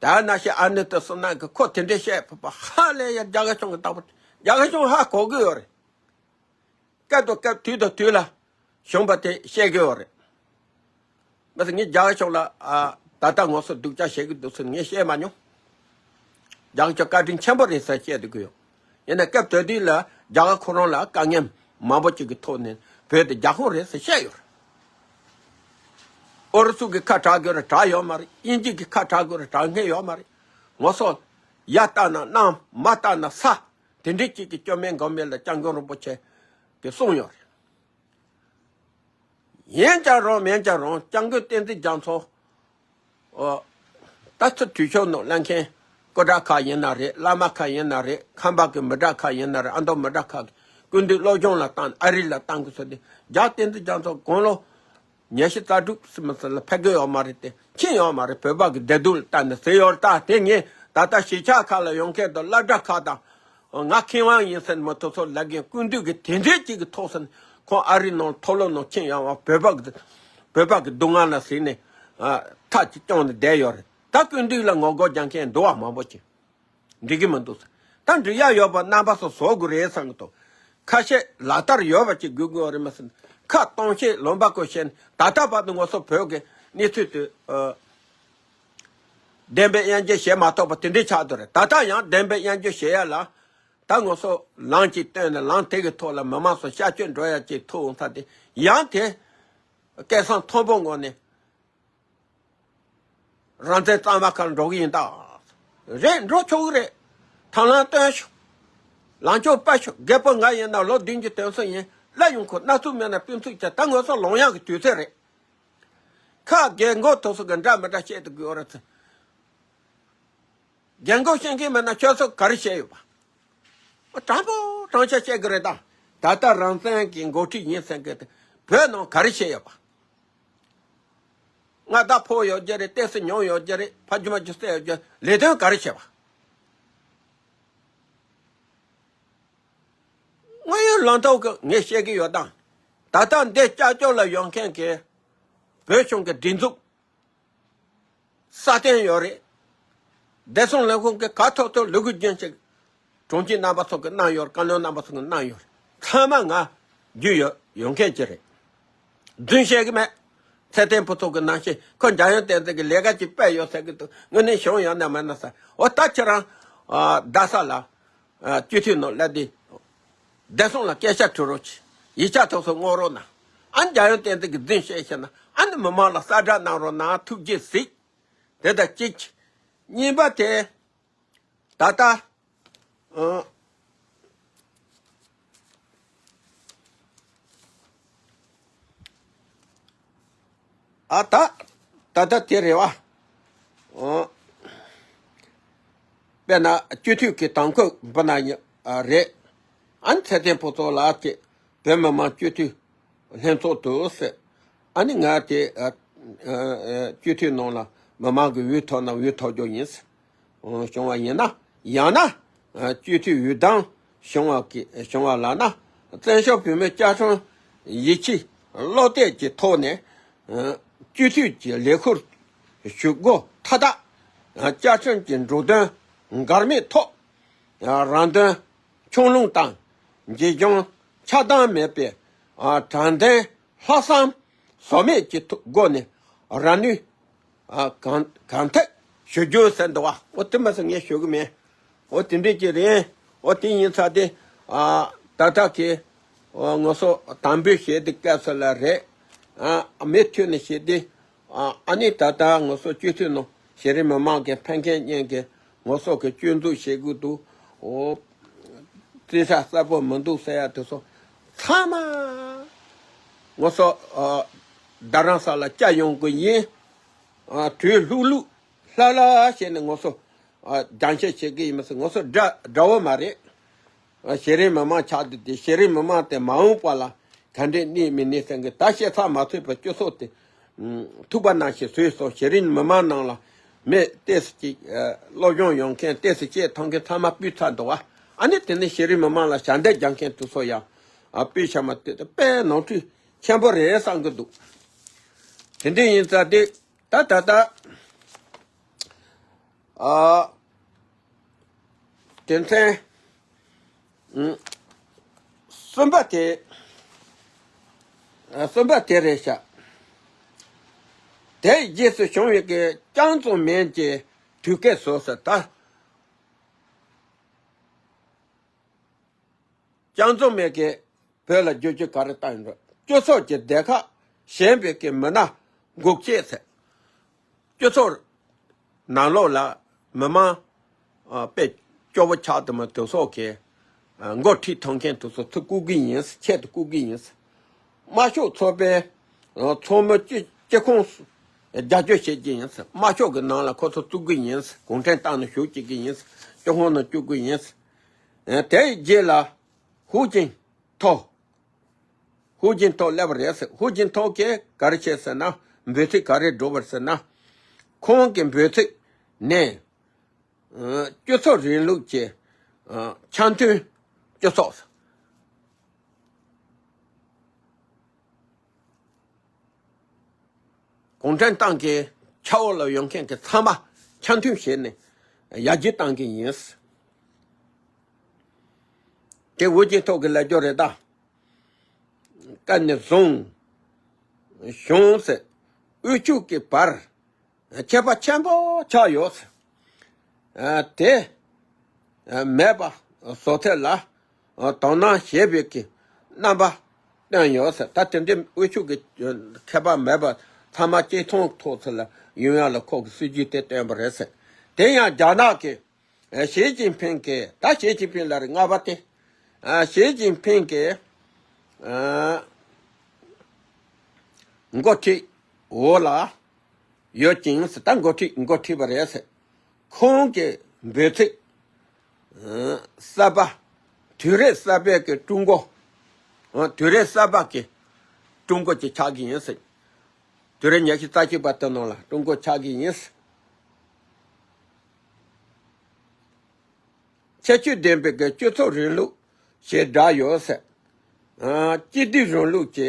ད་ནང་བཞིན་ཨ་ནེ་ཏི་སི་ནན་གྱིས་ཁོ་དེ་འདྲས་བཤད་ཕོད་པ་ཧ་ལས་ཡ། རྒྱ་གར་གཞུང་གིས་བཏང་པ། རྒྱ་གར་གཞུང་ཧ་གོ་གི་ཡོད་རེད། སྐབས་དང་སྐབས། དུས་དང་དུས་ལ་གཞུང་པ་དེ་བཤད་གི་ཡོད་རེད། མ་ཟད་ངས་རྒྱ་གར་གཞུང་ལ། ཨ། ད་ལྟ་ང་ཚོ་སྡུག་ཅག་བྱེད་ཀྱི་འདུག་ཟེར་ངས་བཤད་མ་མྱོང་། རྒྱ་གར་གཞུང་བཀའ་དྲིན་ཆེན་པོ་རེད་ཟེར་བཤད་སྡོད་ཀྱི་ཡོད། ཡིན་ན་སྐབས་དེ་དུས་ལ་རྒྱ་གར་ཁོ་རང་ལ་དཀའ་ངལ་མང་པོ་ཅིག་གི་ཐོག་ནས་བོད་དེ་རྒྱ་ཁོངས་རེད་ཟེར་བཤད་ཡོད་རེད། ཨུ་རུ་སུ་གིས་ཁ་གྲག་དགོས་རེད། གྲག་ཡོད་མ་རེད། དབྱིན་ཇི་གིས་ཁ་གྲག་དགོས་རེད། གྲག་མཁན་ཡོད་མ་རེད། ང་ཚོ་ཡར་ལྟ་ན་གནམ། མར་ལྟ་ན་ས། དེ་འདྲའི་ཅིག་གི་སྐྱོ་མེད་མགོ་མེད་ལ་སྐྱབས་མགོན་རིན་པོ་ཆེ་གིས་གསུངས་ཡོད་རེད། ཡིན་ཀྱང་རུང་མིན་ཀྱང་རུང་སྐྱབས་མགོན་བསྟན་འཛིན་རྒྱ་མཚོ། ཨོ། ད་ཚོ་དུས་ཆོག་ནང་སླེབས་མཁན་སྐུ་དྲག་ཁག་ཡིན་ན་རེད། བླ་མ་ཁག་ཡིན་ན་རེད། ཁམས་པ་གི་མི་དྲག་ཁག་ཡིན་ན་རེད། ཨ་མདོ་མི་དྲག་ཁག་གི་སྐུ་མདུན་སློབ་སྦྱོང་ལ་བཏང་ནས། ཨ་རི་ལ་བཏང་གི་ཟེར་ཏེ། རྒྱལ་བ་བསྟན་འཛིན་རྒྱ་མཚོ་དགུང་ལོ་ཉི་ཤུ་རྩ་དྲུག་ཙམ་ལ་ཕེབས་ཀྱི་ཡོད་མ་རེད་དེ། ཕྱིན་ཡོད་མ་རེད། བོད་པ་གི་བདེ་སྡུག་ལ་བལྟས་ནས་ཟེར་ཡོད། ད་དེ་ངས་ད་ལྟ་གཞིས་ཆགས་ཁག་ལ་ཡོང་མཁན་དང་སློབ་གྲྭ་ཁག་དང་། ང་མཁས་དབང་ཡིན་ཟེར་ནས་མི་དེ་ཚོ་ལབ་མཁན། སྐུ་མདུན་གྱི་དེ་འདྲའི་ཅིག་གི་ཐོག་ཟེར་ནས་ཁོང་ཨ་རི་ནང་མཐོ་སློབ་ནང་ཕྱིན་ཡོང་བ། བོད་པ་གི། བོད་པ་གི་སྡུག་བསྔལ་ལ་གཟིགས་ནས། ཨ། ཐག་ཅིག་བཅད་ནས་བསྡད་ཡོད་རེད། ད་སྐུ་མདུན་ལ་ངོ་རྒོལ་རྒྱག་མཁན་འདུག་པ། མང་པོ་ཅིག་འགྲིག་གི་མི་འདུག་ཟེར། ད་འགྲིག་ཡ་ཡོད་པ་རྣམ་པ་ཚོ་བཟོ་དགོས་རེད་བསམ་གི་འདུག། ཁ་ཤས་ལག་བསྟར་ཡོད་པ་ཅིག་དགོས་དགོས་རེད་མ་ཟད། ཁ་སྟོང་བཤད་ལུང་པ་བཀོད་བཤད་ནས། ད་ལྟ་བར་དུ་ང་ཚོ་བོད་ཀྱི་གནས་ཚུལ་དེ། ཨ། བདེན་པའི་དབྱེ་འབྱེད་བྱེད་མ་ཐུབ་པ་དེ་འདྲའི་ཆགས་བསྡད་རེད། ད་ལྟ་ཡང་བདེན་པའི་དབྱེ་འབྱེད་བྱེད་ཡ་ལ། ད་ང་ཚོ་ལམ་ཅིག་བཏོན་ནས། ལམ་དེ་གི་ཐོག་ལ་མི་མང་ཚོ་ཤར་བསྐྱོད་འགྲོ་ཡ་ཅིག་ཐུག་འོང་ས་དེ། ཡང་དེ་སྐད་གསང་མཐོན་པོ་ངང་ནས་རང་བཙན་གཙང་མ་ཁར་འགྲོ་གི་ཡིན་ད། རེད། འགྲོ་ཆོག་གི་རེད། ཐབས་ལམ་སྟོན་ཤོག། ལངས་ཕྱོགས་སྤར་ཤོག། རྒད་པོ་ང་ཡིན་ན་ལོ་བདུན་ཅུ་དོན་གསུམ་ཡིན། སླེབས་ཡོང་ཁོ། སྣ་ཚོགས་མེད་ན་སྤུན་ཚོགས་ཀྱི། ད་ང་ཚོ་ལོང་ཡག་གི་དུས་ཚོད་རེད། ཁ་རྒན་གོག་དེ་ཚོ་གི་འདྲ་མི་འདྲ་བཤད་དུ་དགོས་རེད་ཚེ། རྒན་གོག་ཤེས་མཁན་མེད་ན་ཁྱོད་ཚོ་ག་རེ་བཤད་ཡོད་པ། དྲང་པོ་དྲང་བཞག་བཤད་གི་རེད་ད། ད་ལྟ་རང་བཙན་གྱི་འགོ་ཁྲིད་ཡིན་ཟེར་མཁན་དེ་བོད་ནང་ག་རེ་བྱས་ཡོད་པ། མངའ་བདག་ཕོག་ཡོད་རྒྱུ་རེད། ཏོག་ཙམ་མྱོང་ཡོད་རྒྱུ་རེད། ཕ་རྒྱུ་མ་རྒྱུ་བསད་ཡོད་རྒྱུ། ལས་དོན་ག་རེ་བྱས་པ། དངོས་ཡོད་ལངས་ཐོག་གི་ངས་བཤད་གི་ཡོད་དང་། ད་ལྟ་འདི་ཀྱག་ཀྱོག་ལ་ཡོང་མཁན་གྱི་བོད་གཞུང་གི་སྒྲིག་འཛུགས་སྲ་བརྟན་ཡོད་རེད། བདེ་སྲུང་ལས་ཁུངས་ཀྱིས་ག་ཐུབ་ཐུབ་ལས་འགུལ་རྒྱུན་ཞིག་དྲུང་ཆེ་རྣམ་པ་ཚོ་གིས་གནང་ཡོད་རེད། བཀའ་བློན་རྣམ་པ་ཚོ་གིས་གནང་ཡོད་རེད། ཚང་མ་ང་རྒྱུས་ཡོད་ཡོད་མཁན་ཅིག་རེད། རྫུན་བཤད་གི་མེད། ཚེ་བརྟན་ཕུན་ཚོགས་གིས་ནང་བཞིན་ཁོ་འཇམ་དབྱངས་བསྟན་འཛིན་གྱིས་ལས་ཀ་ཅིག་སྤེལ་ཡོད་ཟེར་གི་འདུག། དངོས་གནས་བྱུང་ཡོད་ན་མེད་ན་ཟེར། འོ། ད་ཁྱེད་རང་རྡ་ས་ལ། ཨ། སྤྱི་འཐུས་ནང་སླེབས་དུས་བདེ་སྲུང་ལ་སྐད་ཆ་དྲི་རོགས་གྱིས། ཡིག་ཆ་ཐོག་སོ་བསྔོག་རོགས་གནང་། ཨ་ནི་འཇམ་དབྱངས་བསྟན་འཛིན་གྱིས་རྫུན་བཤད་ཤེས་ན། ཨ་ནི་མི་མང་ལ་གསལ་བསྒྲགས་གནང་རོགས་གནང་། ཐུགས་རྗེས་གཟིགས། དེ་ལྟར་གཅིག་གྱིས། གཉིས་པ་དེ། ད་ལྟ། ཨ། ཨ། ད། ད་ལྟ་དེ་རེད་བ། ཨ། དཔེར་ན་སྤྱི་འཐུས་ཀྱི་དམ་བཀོད་འབུལ་ན་ཡང་རེད། ཨ་ནི་ཚེ་བརྟན་ཕུན་ཚོགས་ལགས་ཀྱིས་བོད་མི་མང་སྤྱི་འཐུས་ལྷན་ཚོགས་དུ་ཟེར། ཨ་ནི་ང་དེ། ཨ། ཨ། སྤྱི་འཐུས་ནང་ལ་མི་མང་གི་འོས་ཐོབ་ན་འོས་ཐོབ་རྒྱུ་ཡིན་ཟེར། བྱུང་བ་ཡིན་ན། ཡང་ན། སྤྱི་འཐུས་འོས་བདམས་བྱུང་བ་གི། བྱུང་བ་ལབ་ན། བཙན་བྱོལ་བོད་མིའི་བཅའ་ཁྲིམས་ཡིག་ཆའི་ བློ་གཏད་ཀྱི་ཐོག་ནས་སྤྱི་འཐུས་ཀྱི་ལས་ཁུར་ཞུ་སྒོ་མཐའ་དག་བཅའ་ཁྲིམས་ཀྱི་འགྲོ་དོན་འགལ་མེད་ཐོག་རང་དོན་ཆུང་ལུང་དང་། འཇིགས་སྐྱོང་ཆགས་སྡང་མེད་པའི་དྲང་བདེན་ལྷག་བསམ་ཟོལ་མེད་ཀྱི་སྒོ་ནས་རང་ནུས་ཨ། གང་གང་ཐད་ཞུ་རྒྱུ་ཟེར་འདུག་བ། འོ་དེ་མ་ཟད་ངས་ཞུ་གི་མེད། འོ་དེ་འདྲས་ཀྱི་རེད། འོ་དེ་ཡིན་ཚ་དེ། ཨ། ད་ལྟ་གི་ཨོ་ང་ཚོ་དམ་འབུལ་བྱེད་དུས་སྐབས་སུ་ལ་རེད། ཨ། མུ་མཐུད་ནས་བྱེད་དུས། ཨ། ཨ་ནི་ད་ལྟ་ང་ཚོ་སྤྱི་འཐུས་ནང་གཞི་རིམ་མི་མང་གི་ཕན་ཁེ་གཉེན་གི་ང་ཚོ་གི་སྐྱོན་འཛུགས་བྱེད་དགོས་འདུག་འོ། རྩིས་ས་གསལ་པོ་མི་འདུག་ཟེར་ཡ་དེ་ཚོ་ཚང་མ་ང་ཚོ་ཨ། རྡ་རམ་ས་ལ་བསྐྱལ་ཡོང་གི་ཡིན། ཨ། དུས་ལྷུག་ལྷུག་ལྷ་ལྷ་བྱས་ནས་ང་ཚོ་ཨ། སྦྱང་བཤད་བྱེད་ཀྱི་ཡིན་མ་ཟད། ང་ཚོ་དགྲ་དགྲ་བོ་མ་རེད། ཨ། གཞི་རིམ་མི་མང་ཆགས་འདུག་དེ། གཞི་རིམ་མི་མང་དེ་མ་འོངས་པ་ལ་ག་འདྲས་གནས་མི་གནས་ཟེར་གི་ད་བཤད་ཚར་མ་ཐུབ་པའི་སྤྱི་ཚོགས་དེ་ཐུག་པ་ནང་བཞིན་བཟོས་སོང་། གཞི་རིམ་མི་མང་ནང་ལ་མི་ཏོག་ཙམ་ཅིག་ཨ། སློབ་སྦྱོང་ཡོད་མཁན་ཏོག་ཙམ་ཅིག་མཐོང་མཁན་ཚང་མ་ཕུད་ཚར་འདུག་བ། ཨ་ནི་དེ་ནས་གཞི་རིམ་མི་མང་ལ་ཞལ་འདེབས་རྒྱག་མཁན་དེ་ཚོ་ཡང་ཨ། ཕུད་བཞག་མ་ཐུབ་དེ་དཔེ་ནོར་འཁྲུལ་ཆེན་པོ་རེད་བསམ་གི་འདུག་དེ་འདྲས་ཡིན་ཙང་དེ་ད་ད་ད། ཨ། དོན་ཚན། ཨུམ། གསུམ་པ་དེ། ཨ། གསུམ་པ་དེ་རེད་ཤག་དེའི་རྗེས་སུ་བྱུང་བའི་གི་རྐྱང་བཙོང་མིན་གྱི་དུས་སྐབས་སུ་ཟེར་ད། རྐྱང་བཙོང་མིན་གྱི་བོད་ལ་བསྒྱུར་བཅོས་ག་རེ་བཏང་ཡོད་འགྲོ། སྤྱི་ཚོགས་ཀྱི་སྡེ་ཁག་གཞན་པའི་གི་མི་སྣ་འགོག་བྱེད་ཟེར། སྤྱི་ཚོགས་ནང་ལོགས་ལ་མི་མང་ཨ། དཔེ་སྐྱོ་བོ་ཆགས་དུ་མ་དེ་ཚོ་གི་ཨ། འགོ་ཁྲིད་ཐོན་མཁན་དེ་ཚོ་ཚུར་བཀུག་གི་ཡིན། ཆེད་དུ་བཀུག་གི་ཡིན། དམར་ཤོག་ཚོགས་པའི་ཨ། ཚོགས་མི་སྤྱི་སྤྱི་ཁོངས་རྒྱབ་སྐྱོར་བྱེད་ཀྱི་ཡིན། དམར་ཤོག་གི་ནང་ལ་ཁོ་ཚོ་བཙུགས་ཀྱི་ཡིན། གུང་ཁྲན་ཏང་ནང་ཞུགས་བྱེད་ཀྱི་ཡིན། སྤྱི་ཁོངས་ནང་བཅུག་གི་ཡིན། ཨ། དེའི་རྗེས་ལ་ཧུའུ་ཅིན་ཐའོ། ཧུའུ་ཅིན་ཐའོ་སླེབས་པ་རེད་ཟེར། ཧུའུ་ཅིན་ཐའོ་གིས་ག་རེ་བྱས་ཟེར་ན། འབོད་ཚིག་ག་རེ་བསྒྲགས་པ་རེད་ཟེར་ན། ཁོང་གི་འབོད་ཚིག་ནི། ཨ། སྤྱི་ཚོགས་རིང་ལུགས་ཀྱི་ཨ། འཆམ་མཐུན་སྤྱི་ཚོགས། གུང་ཁྲན་ཏང་གི་ཆབ་འོག་ལ་ཡོད་མཁན་གྱི་ཚང་མ་འཆམ་མཐུན་བྱས་ནས་ཡར་རྒྱས་གཏང་གི་ཡིན། དེ་ཧུའུ་ཅིན་ཐའོ་གི་ལབ་རྒྱུ་རེད་ད། ཀ་ནས་བཟུང་གཞུང་ཟེར་དབུལ་ཕྱུག་གི་བར་ཁྱད་པར་ཆེན་པོ་ཆགས་ཡོད་ཟེར། ཨ། དེ་ཨ། མེད་པ་བཟོ་ཐབས་ལ་ཨ། དོ་སྣང་བྱེད་པའི་གི་རྣམ་པ་བསྟན་ཡོད་ཟེར། ད་དེ་འདྲའི་དབུལ་ཕྱུག་གི་ཁྱད་པར་མེད་པ་ཚང་མ་གཅིག་མཐུན་ཐོག་ཚུར་ལ་ཡོང་ཡ་ལ་ཁོ་གི་སྲིད་ཇུས་དེ་བཏོན་པ་རེད་ཟེར། དེ་ཡང་རྒྱ་ནག་གི་ཨ། ཞི་ཅིན་ཕིང་གི། ད་ཞི་ཅིན་ཕིང་ལབ་རེད། ལྔ་པ་དེ། ཨ། ཞི་ཅིན་ཕིང་གི་ཨ། འགོ་ཁྲིད་འོག་ལ་ཡོད་ཅིང་། ད་འགོ་ཁྲིད་འགོ་ཁྲིད་པ་རེད་ཟེར། ཁོང་གི་འབོད་ཚིག་ཨ། གསར་པ། དུས་རབས་གསར་པའི་གི་ཀྲུང་གོ། ཨ། དུས་རབས་གསར་པ་གི་ཀྲུང་གོ་ཅིག་ཆགས་ཀྱི་ཡིན་ཟེར། དུས་རབས་ཉི་ཤུ་རྩ་གཅིག་པ་དེ་ནང་ལ་ཀྲུང་གོ་ཆགས་ཀྱི་ཡིན་ཟེར། ཁྱད་ཆོས་ལྡན་པའི་གི་སྤྱི་ཚོགས་རིང་ལུགས་ཞེས་བསྒྲགས་ཡོད་ཟེར། ཨ། སྤྱི་བདེ་རིང་ལུགས་ཀྱི་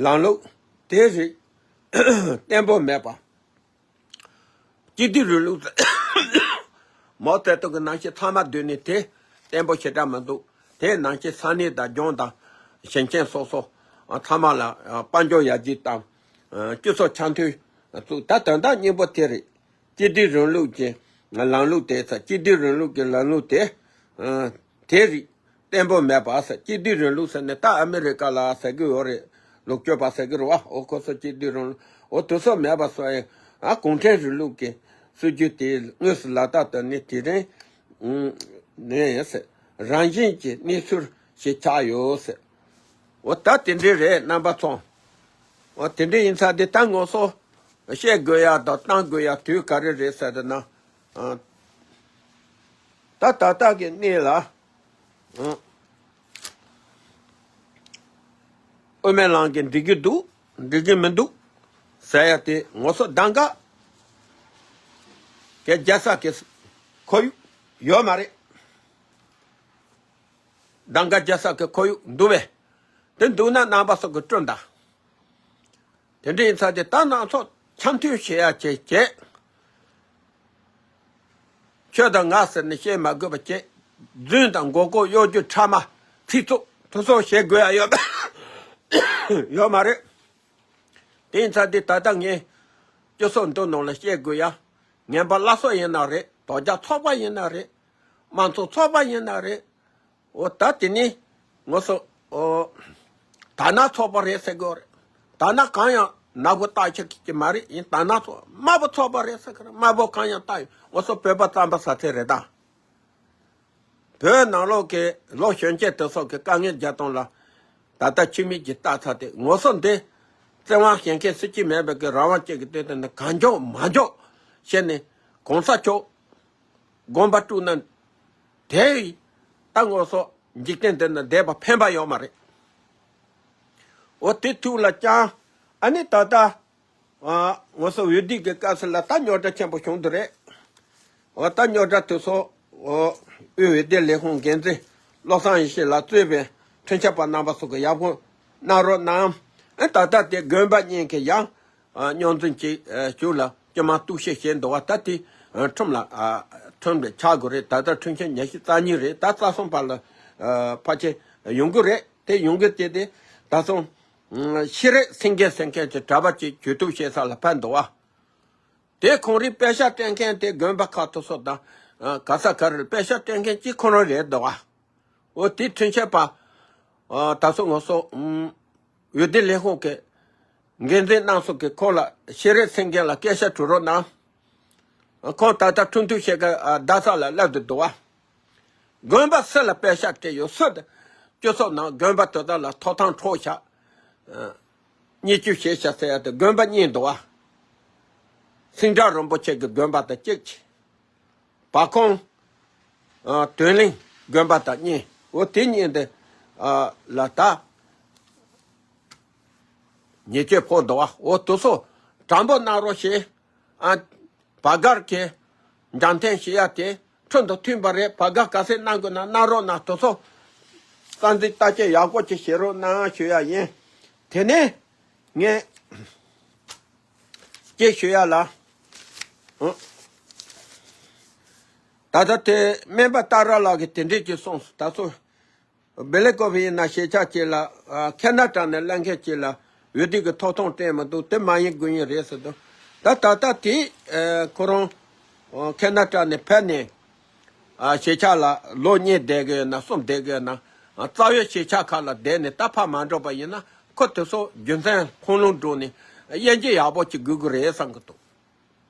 ལམ་ལུགས་དེ་རིགས་བརྟན་པོ་མེད་པ། སྤྱི་བདེ་རིང་ལུགས་མའོ་ཙེ་ཏུང་གི་ནང་བཞིན་ཚང་མ་བསྡུས་ནས་དེ་བརྟན་པོ་ཞེ་དྲག་མི་འདུག་དེ་ནང་བཞིན་ས་གནས་དང་ལྗོངས་དང་ཞིང་ཆེན་སོ་སོ་ཚང་མ་ལ་དཔལ་འབྱོར་ཡར་རྒྱས་དང་སྤྱི་ཚོགས་འཆམ་མཐུན་བཙུགས། ད་དོན་དག་སྙིང་པོ་དེ་རེད། སྤྱི་བདེ་རིང་ལུགས་ཀྱི་ལམ་ལུགས་དེ་ཚ། སྤྱི་བདེ་རིང་ལུགས་ཀྱི་ལམ་ལུགས་དེ་ཨ། དེ་རིགས་བརྟན་པོ་མེད་པ་ཟེར། སྤྱི་བདེ་རིང་ལུགས་ཟེར་ནས་ད་ཨ་མི་རི་ཀ་ལ་ཟེར་གི་ཡོད་རེད། ལོག་སྤྱོད་པ་ཟེར་གི་རེད་བ། འོ་ཁོ་ཚོ་སྤྱི་བདེ་རིང་ལུགས་འོ་དེ་ཚོ་མེད་པ་བཟོ་ཡ། ཨ། གུང་ཁྲན་རིང་ལུགས་ཀྱི་སྲིད་ཇུས་དེ་དངོས་སུ་ལག་བསྟར་བསྟར་ནས་དེ་རིང་ནས་ཟེར། རང་བཞིན་གྱི་གནས་ཚུལ་ཞིག་ཆགས་ཡོད་ཟེར། འོ་ད་དེ་འདྲས་རེད། རྣམ་པ་ཚོ། འོ་དེ་འདྲས་ཡིན་ཙང་དེ་ད་ང་ཚོ་བཤད་དགོས་ཡ་དང་བཏང་དགོས་ཡ་དུས་ག་རེ་རེད་ཟེར་ན། ཨ། ད་ད་ལྟ་གི་གནས་ལ། ཨ། དབུ་མའི་ལམ་གྱི་འགྲིག་གི་འདུག་འགྲིག་གི་མི་འདུག་ཟེར་ཡ་དེ་ང་ཚོ་གདམ་ག་གི་རྒྱལ་ས་གི་ཁོར་ཡུག་ཡོད་མ་རེད། གདམ་ག་རྒྱལ་ས་གི་ཁོར་ཡུག་འདུག་བས། དེ་འདུག་ན་རྣམ་པ་ཚོ་གི་སྤྲོད་ད། དེ་འདྲ་ཡིན་ཙང་དེ་ད་སྣ་ཚོགས་འཆམ་མཐུན་བྱེད་ཡ་བྱེད་བྱེད། ཁྱོད་དང་ང་ཟེར་ནས་བཤད་མ་དགོས་པ་བྱེད། རྫུན་དང་མགོ་སྐོར་གཡོ་སྒྱུ་ཕྲ་མ་ཚིག་རྩུབ་དེ་ཚོ་བྱེད་དགོས་ཡ་ཡོད་ཡོད་མ་རེད། དེ་ཡིན་ཙང་དེ་ད་ལྟ་ངས་སྤྱི་ཚོགས་འདི་ནང་ལ་བཤད་དགོས་ཡ། ངན་པ་བླ་སྲོག་ཡིན་ན་རེད། དོལ་རྒྱལ་ཚོགས་པ་ཡིན་ན་རེད། དམངས་གཙོ་ཚོགས་པ་ཡིན་ན་རེད། འོ་ད་དེ་ནི་ངོ་སོ། འོ། དར་ནག་ཚོགས་པ་རེད་ཟེར་གི་རེད། དར་ནག་གང་ཡང་ནག་པོ་བཏགས་ཆོག་གི་མ་རེད། ཡིན་དར་ནག་ཚོགས་དམར་པོ་ཚོགས་པ་རེད་ཟེར་གི་རེད། དམར་པོ་གང་ཡང་བཏགས་ཡོད། ངོ་སོ་བོད་པ་རྩམ་པ་ཟ་ཚད་རེད་ད། བོད་ནང་ལོགས་ཀྱི་ལོ་གཞོན་སྐྱེས་དེ་ཚོ་གི་དཀའ་ངལ་རྒྱག་སྟངས་ལ་ད་ལྟ་ཕྱི་མིག་གིས་ལྟ་ཚར་ཏེ། ངོ་སོ་འདི་བཙན་དབང་བྱེད་མཁན་སྲིད་ཇུས་མེད་པའི་གི་རང་དབང་ཅན་གྱི་སྟེང་དུ་ནི་གང་འཇོག་མ་འཇོག་བྱས་ནས་གོང་ས་མཆོག་དགོངས་པ་དཀྲུགས་ན། དེ་ཡིས་ད་ངོ་སོ་འཇིག་རྟེན་འདི་ན་བསྡད་པ་ཕན་པ་ཡོད་མ་རེད། འོ་དེ་ཐུགས་ལ་བཅངས། ཨ་ནི་ད་ལྟ་ཨ་ངོ་སོ་འོས་བསྡུ་གི་སྐབས་སུ་ལ་ད་རྙོག་དྲ་ཆེན་པོ་བྱུང་འདུག་རེད། འོ་ད་རྙོག་དྲ་དེ་ཚོ་འོ་དབུས་འོས་བསྡུ་ལས་ཁུངས་འགན་འཛིན་བློ་བཟང་ཡེ་ཤེས་ལགས་གཙོས་པའི་འཕྲིན་ཞབས་པ་རྣམ་པ་ཚོ་གི་ཡག་པོ་གནང་རོགས་གནང་། ཨ་ད་ལྟ་དེ་དགོན་པ་གཉིས་ཀྱི་ཡང་། ཨ་རྙོག་འཛིང་གཅིག་ཨ་བྱུང་ལ་སྤྱི་དམངས་གཏུག་བཤེར་བྱས་འདུག་བ། ད་དེ་ཨ་ཁྲིམས་ལ་ཨ་ཁྲིམས་ལ་ཆགས་དགོས་རེད། ད་ལྟ་ཁྲིམས་ཆད་ཉི་ཤུ་རྩ་གཉིས་རེད། ད་རྩ་གསུམ་པ་ལ་ཨ་ཕལ་ཆེར་ཡོང་གི་རེད། དེ་ཡོང་གི་དེ་དེ་ད་སོང་ཨ་ཤེས་རིག་སེང་གེ་ཟེར་མཁན་གྱི་གྲྭ་པ་ཅིག་གྱོད་གཏུག་བྱེད་ས་ལ་ཕེབས་འདུག་བ། དེ་ཁོང་རའི་པེ་ཤག་སྤྲད་མཁན་དེ་དགོན་པ་ཁག་ཏུ་སོགས་དང་ཨ་ག་ས་ག་རེར་པེ་ཤག་སྤྲད་མཁན་གཅིག་ཁོང་རང་རེད་འདུག་བ། འོ་དེ་འཕྲིན་ཞབས་པ་ཨ་ད་སོ་ངོ་སོ་ཨུམ། འོས་བསྡུ་ལས་ཁུངས་ཀྱི་འགན་འཛིན་རྣམ་གསུམ་གྱིས་ཁོང་ལ་ཤེས་རིག་སེང་གེ་ལ་སྐད་ཆ་དྲི་རོགས་གནང་། ཁོང་ད་ལྟ་ཁྲིམས་གཏུག་བྱེད་ཀ་རྡ་ས་ལ་སླེབས་ཏེ་འདུག་བ། དགོན་པ་སུ་ལ་པེ་ཤག་སྤྲད་ཡོད། སུ་དང་སྤྱི་ཚོགས་ནང་དགོན་པ་དེ་དག་ལ་ཐོབ་ཐང་འཕྲོག་བཞག་གཉེན་སྐྱོང་བྱས་བཞག་ཟེར་ཡ་དེ་དགོན་པ་གཉིས་འདུག་བ། སེང་བྲག་རིན་པོ་ཆེ་གི་དགོན་པ་དང་གཅིག་བྱས། བ་ཁོང་། ཨ་དོན་གླིང་དགོན་པ་དང་གཉིས། འོ་དེ་གཉིས་འདི་ཨ་ལ་ད་ཉེས་ཆད་ཕོག་འདུག་བ། འོ་དེ་ཚོ་དྲང་པོ་གནང་རོགས་ཞེས་ཨ་བར་གར་གྱི་འགྲེམས་སྟོན་བྱེད་ཡ་དེ་ཁྲིམས་དང་མཐུན་པ་རེད། བར་གར་ག་ཚད་གནང་དགོས་ན་གནང་རོགས་གནང་། དེ་ཚོ་རྩ་འཛིན་བརྟག་དཔྱད་ཡག་པོ་ཅིག་བྱེད་རོགས་གནང་ཞུ་ཡ་ཡིན། དེ་ནས་ངས། ཅེས་ཞུ་ཡ་ལ། ཨང་། ད་ལྟ་དེ་སྨན་པ་ཏཱ་ར་ལགས་ཀྱིས་དེ་འདྲས་ཀྱིས་གསུངས་སོང་། ད་ཚོ་སྦེ་ལེ་ཀོ་བི་ཡིན་ན་གཞིས་ཆགས་ཅིག་ལ་ཨ་ཁེ་ན་ཏྲ་ནས་སླེབས་མཁན་ཅིག་ལ་འོས་བསྡུ་གི་ཐོབ་ཐང་སྤྲད་མི་འདུག་དེ་མ་ཡིན་དགོས་ཡིན་རེད་ཟེར་འདུག་ད་ད་ལྟ་དེ་ཨ་ཁོ་རང་ཨ་ཁེ་ན་ཏྲ་ནས་ཕེབས་ནས། ཨ་གཞིས་ཆགས་ལ་ལོ་གཉིས་བསྡད་དགོས་ན་གསུམ་བསྡད་དགོས་ན། ཨ་རྩ་བའི་གཞིས་ཆགས་ཁག་ལ་བསྡད་ནས་ད་ཕར་མ་འགྲོ་བ་ཡིན་ན། ཁོ་དེ་ཚོ་རྒྱུ་མཚན་ཁུངས་ལུང་བསྒྲུགས་ནས་དབྱེ་འབྱེད་ཡག་པོ་ཅིག་དགོས་ཀྱི་རེད་བསམ་གྱི་འདུག་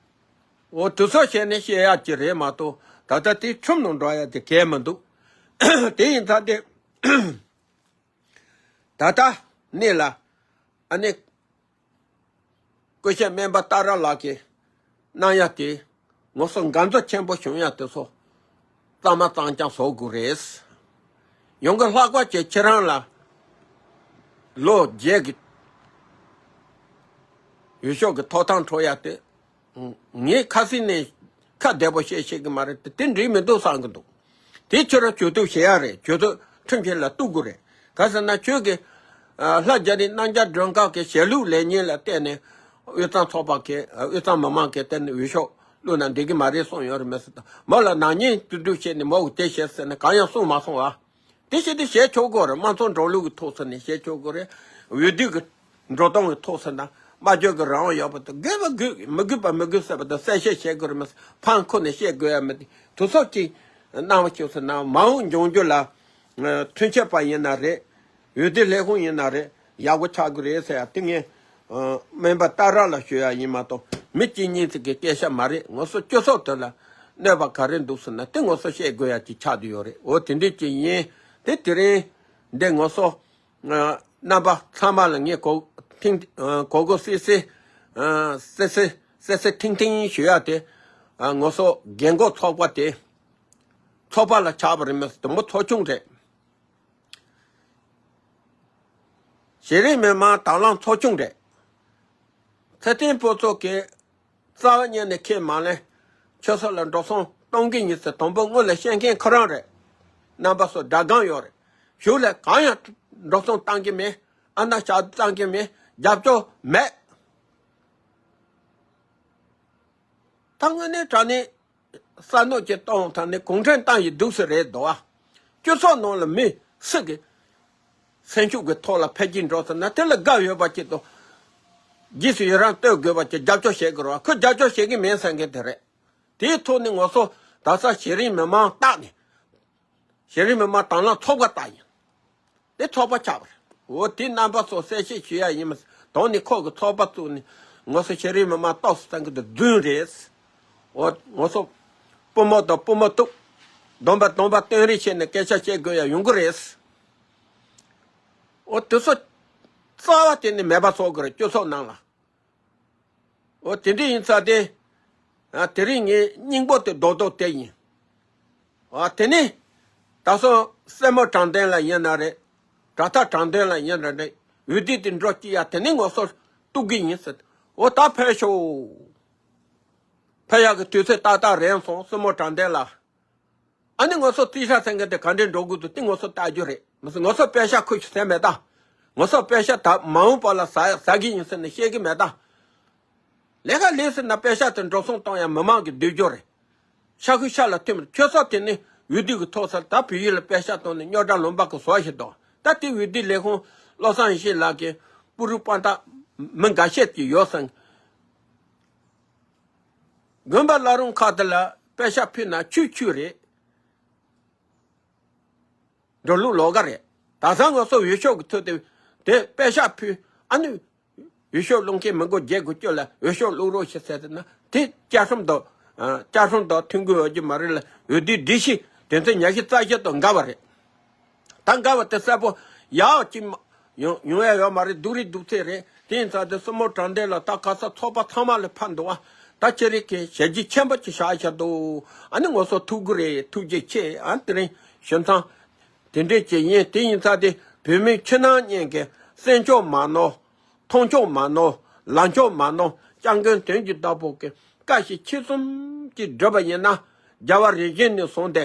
འོ་དེ་ཚོ་བཤད་ནས་བཤད་ཡག་ཅིག་རེད་མ་གཏོགས། ད་ལྟ་དེ་ཁྲིམས་ནང་འགྲོ་ཡག་དེ་གལ་མི་འདུག་དེ་ཡིན་ཙང་དེ་ད་ལྟ་གནས་ལ་ཨ་ནི། སྐུ་ཞབས་སྨན་པ་ཏཱ་ར་ལགས་ཀྱིས་གནང་ཡ་དེ་ངོ་སོ་དགའ་ཚོར་ཆེན་པོ་བྱུང་ཡ་དེ་ཚོ་གཙང་མ་གཙང་རྐྱང་བཟོ་དགོས་རེད། ཡོང་གི་ལྷག་པ་ཅིག་ཁྱེད་རང་ལ་ལོ་བརྒྱད་ཀྱི་འོས་ཤོག་གི་ཐོབ་ཐང་འཕྲོག་ཡ་དེ། ངས་ཁ་སང་ནས་ཁ་བདེ་པོ་བཤད་ཤེས་ཀྱི་མ་རེད་དེ། དེ་འགྲིག་མི་འདུག་བསམ་གྱི་འདུག་དེ་ཁྱོད་རང་གྱོད་གཏུག་བྱེད་ཡ་རེད། གྱོད་གཏུག་ཁྲིམས་ཆད་ལ་གཏུག་དགོས་རེད། ག་ཟེར་ན་ཁྱོད་ཀྱིས་ཨ་ལྷ་རྒྱ་རི་རྣམ་རྒྱལ་སྒྲོན་དཀར་གྱི་ཞལ་ལུགས་ལེགས་ཉེས་ལ་བལྟས་ནས་དབུས་གཙང་ཚོགས་པ་གིས་ཨ་དབུས་གཙང་མི་མང་གིས་བལྟས་ནས་འོས་ཤོག་བླུགས་ན་འགྲིག་གི་མ་རེད་གསུངས་ཡོད་རེད། མི་སེར་དང་མི་ལ་ནག་ཉེས་གཏུག་གཏུག་བྱས་ནས་མོ་གིས་དེ་བྱས་ཟེར་ནས་གང་ཡང་གསུངས་མ་སོང་བ། དེ་བྱས་དེ་བྱས་ཆོག་གི་རེད། དམངས་གཙོ་འགྲོ་ལུགས་ཀྱི་ཐོག་ཚུད་ནས་བྱས་ཆོག་གི་རེད། འོས་བསྡུ་གི་འགྲོ་སྟངས་ཀྱི་ཐོག་ཚུད་ན་སྨྲ་བརྗོད་ཀྱི་རང་དབང་ཡོད་པ་དང་། དགོས་པ་དགོས། མི་དགོས་པ་མི་དགོས་ཟེར་བ་དང་གསལ་བཤད་བྱེད་དགོས་རེད་མ་ཟད། ཕར་འཁོར་ནས་བཤད་དགོས་ཡ་མི་དེ་དུས་ཚོད་ཅིག་གནང་བ་ཆོག་ཟེར་ན། མ་འོངས་འབྱུང་འགྱུར་ལ་མཐུན་ཆད་པ་ཡིན་ན་རེད། འོས་བསྡུ་ལས་ཁུངས་ཡིན་ན་རེད། ཡག་པོ་ཆགས་ཀྱི་རེད་ཟེར་ཡ་དེ་ངས་སྨན་པ་ཏཱ་ར་ལ་ཞུ་ཡ་ཡིན་མ་གཏོགས་མི་གཅིག་གཉིས་ཅིག་གི་སྐད་ཆ་མ་རེད། ངོ་སོ་སྤྱི་ཚོགས་དེ་ལ་གནོད་པ་ག་རེ་འདུག་ཟེར་ན་དེ་ངོ་སོ་བཤད་དགོས་ཡ་ཅིག་ཆགས་བསྡད་ཡོད་རེད། འོ་དེ་འདྲས་ཅིག་ཡིན། དེ་དེ་རིང་འདི་ངོ་སོ་རྣམ་པ་ཚང་མ་ལ་ངས་གོ་ཐིང་གོ་གོ་སི་སི་སི་སི་སི་སི་ཐིང་ཐིང་ཞུ་ཡ་དེ་ངོ་སོ་རྒན་གོག་ཚོགས་པ་དེ་ཚོགས་པ་ལ་ཆགས་པ་རེད་མ་གཏོགས་དུམ་བུ་ཚོགས་ཆུང་རེད། གཞི་རིམ་མི་མང་དང་བླངས་ཚོགས་ཆུང་རེད། ཚེ་བརྟན་ཕུན་ཚོགས་ཀྱིས་རྩ་བ་ཉིད་ནས་ཁས་མ་ལེན། ཆོས་ཕྱོགས་ལ་འགྲོ་སོང་གཏོང་གི་ཡིན་ཟེར་དུམ་བུ་སྔོན་ལ་བཤད་མཁན་ཁོ་རང་རེད། རྣམ་པ་ཚོ་སྒྲ་སྒམ་ཡོད་རེད། གཞུག་ལ་གང་ཡང་འགྲོ་སོང་བཏང་གི་མེད། ཨ་ན་ཞག་བཏང་གི་མེད། རྒྱབ་སྐྱོར་མེད། ད་དངོས་གནས་དྲང་གནས་བསམ་མནོ་ཅིག་གཏོང་ཐང་ནས་གུང་ཁྲན་ཏང་ཡིན་འདུག་སེ་རེད་འདུག་ཨ། སྤྱི་ཚོགས་ནང་ལ་མི་སུ་གི་སེམས་ཤུགས་ཀྱི་ཐོག་ལ་འཕེལ་རྒྱས་འགྲོ་ཐུབ་ན་དེ་ལ་དགའ་འོས་པ་ཅིག་དང་། རྗེས་སུ་ཡི་རང་བསྟོད་དགོས་པ་ཅིག་རྒྱབ་སྐྱོར་བྱེད་དགོས་རེད་བ། ཁོས་རྒྱབ་སྐྱོར་བྱེད་ཀྱི་མིན་ཟེར་མཁན་དེ་རེད། དེའི་ཐོག་ནས་ང་ཚོ་ད་ས་གཞི་རིམ་མི་མང་བཏགས་ནས། གཞི་རིམ་མི་མང་དང་བླངས་ཚོགས་པ་བཏགས་ཡིན། དེ་ཚོགས་པ་ཆགས་པ་རེད། འོ་དེ་རྣམ་པ་ཚོ་གསལ་བཤད་ཞུ་ཡ་ཡིན་མ། དོན་ནི་ཁོ་གི་ཚོགས་པ་བཙུགས་ནས་ང་ཚོ་གཞི་རིམ་མི་མང་ཏོག་ཙམ་གི་དུ་རྫུན་རེད། འོ་ང་ཚོ་པུས་མོ་དང་པུས་མོ་གཏུག། སྡོམ་པ་སྡོམ་པ་སྟོན་རེས་བྱས་ནས་སྐད་ཆ་བཤད་དགོས་ཡ་ཡོང་གི་རེད། འོ་དེ་ཚོ་རྩ་བ་དེ་ནི་མེད་པ་བཟོ་དགོས་རེད་སྤྱི་ཚོགས་ནང་ལ། འོ་དེ་འདྲ་ཡིན་ཙང་དེ། ཨ་དེ་རིང་ངའི་སྙིང་པོ་དེ་རྡོག་རྡོག་དེ་ཡིན། ཨ་དེ་ནི། ད་སོ་སྲས་མོ་དྲང་བདེན་ལ་ཡིན་ན་རེད། དྲ་ཐག་དྲང་བདེན་ལ་ཡིན་ན་རེད། འོས་བསྡུ་དེ་འགྲོ་སྐྱིད་ཡ་དེ་ནི་ང་ཚོ་གཏུག་གི་ཡིན་ཟེར། འོ་ད་ཕེབས་ཤོག་ཕེབས་ཡག་གི་དུས་ཚོད་ཏག་ཏག་རན་སོང་སྲས་མོ་དྲང་བདེན་ལ། ཨ་ནི་ང་ཚོ་རྩིས་ཧྲ་ཚན་གི་དེ་ག་འདྲས་འགྲོ་དགོས་འདུག་དེ་ང་ཚོ་ལྟ་རྒྱུ་རེད། མི་སྲིད་ང་ཚོ་པད་ཤག་ཁུར་ཤོག་ཟེར་མེད་ད། ང་ཚོ་པད་ཤག་ད་མ་འོངས་པ་ལ་ཟ་ཟ་གི་ཡིན་ཟེར་ནས་བཤད་གི་མེད་ད། ལས་ཀ་ལས་ཟེར་ན་པད་ཤག་དེ་འགྲོ་སོང་གཏོང་ཡ་མི་མང་གི་འདོད་རྒྱུ་རེད། ཤ་ཁུ་ཤ་ལ་ཐིམ་ཁྱོད་ཚོ་དེ་ནི་འོས་བསྡུ་གི་ཐོག་ས་ད་བོད་ཡིག་ལ་པད་ཤག་བཏང་ནས་རྙོག་དྲ་ལུང་པ་གི་བཟོ་ཞིག་འདུག་ད་དེ་འོས་བསྡུ་ལས་ཁུངས་བློ་བཟང་ཡེ་ཤེས་ལགས་ཀྱི་པུ་རུ་པ་ད་མི་འགའ་ཤས་ཀྱི་ཡོད་ཟེར། དགོན་པ་བླ་རུང་ཁག་དེ་ལ་པད་ཤག་ཕུལ་ན་ཆུས་ཆུས་རེད། འགྲོ་ལུགས་ལོགས་ཀ་རེད། ད་ས་ང་ཚོ་འོས་ཤོག་གི་ཐོག་དེ་དེ་པད་ཤག་ཕུལ་ཨ་ནི་འོས་ཤོག་བླུག་མཁན་མི་མགོ་བརྒྱད་དགུ་བཅུ་ལ་འོས་ཤོག་བླུག་རོགས་ཞེས་ཟེར་ན་དེ་བཅའ་ཁྲིམས་དང་བཅའ་ཁྲིམས་དང་མཐུན་དགོས་ཡོད་ཀྱི་མ་རེད་ལ་འོས་བསྡུའི་སྒྲིག་གཞི་དེ་ཚོ་ཉག་གཅིག་རྩ་བཤད་དང་འགལ་བ་རེད། ད་འགལ་བ་དེ་གསལ་པོ་ཡག་ཅིག་ཡོང་ཡོང་ཡ་ཡོད་མ་རེད། སྡུག་རིགས་སྡུག་ཚད་རེད། དེ་ཡིན་ཙང་དེ་སྲིན་མོ་དྲང་བདེན་ལ་ད་ག་ས་ཚོགས་པ་ཚང་མ་ལ་ཕན་འདུག་བ། ད་ཁྱེད་རིགས་ཀྱིས་ཞལ་རྒྱུན་ཆེན་པོ་ཅིག་བཞག་བཞག་འདུག་ཨ་ནི་ང་ཚོ་ཐུགས་ཁུར་རེད། ཐུགས་རྗེ་ཆེ། ཨ་དེ་རིང་ཞུ་མཚམས་དེ་འདྲས་ཅིག་ཡིན། དེ་ཡིན་ཙང་དེ་བོད་མི་ཕྱི་ནང་གཉིས་ཀྱི་སེམས་ཕྱོགས་མ་ནོར། མཐོང་ཕྱོགས་མ་ནོར། ལངས་ཕྱོགས་མ་ནོར། སྐྱབས་མགོན་དོན་གྱི་བདག་པོ་གི་བཀའ་བཞིན་ཆོས་གསུམ་གྱིས་བསྒྲུབས་པ་ཡིན་ན་རྒྱལ་བ་རིམ་བྱོན་ནས་བཟུང་སྟེ།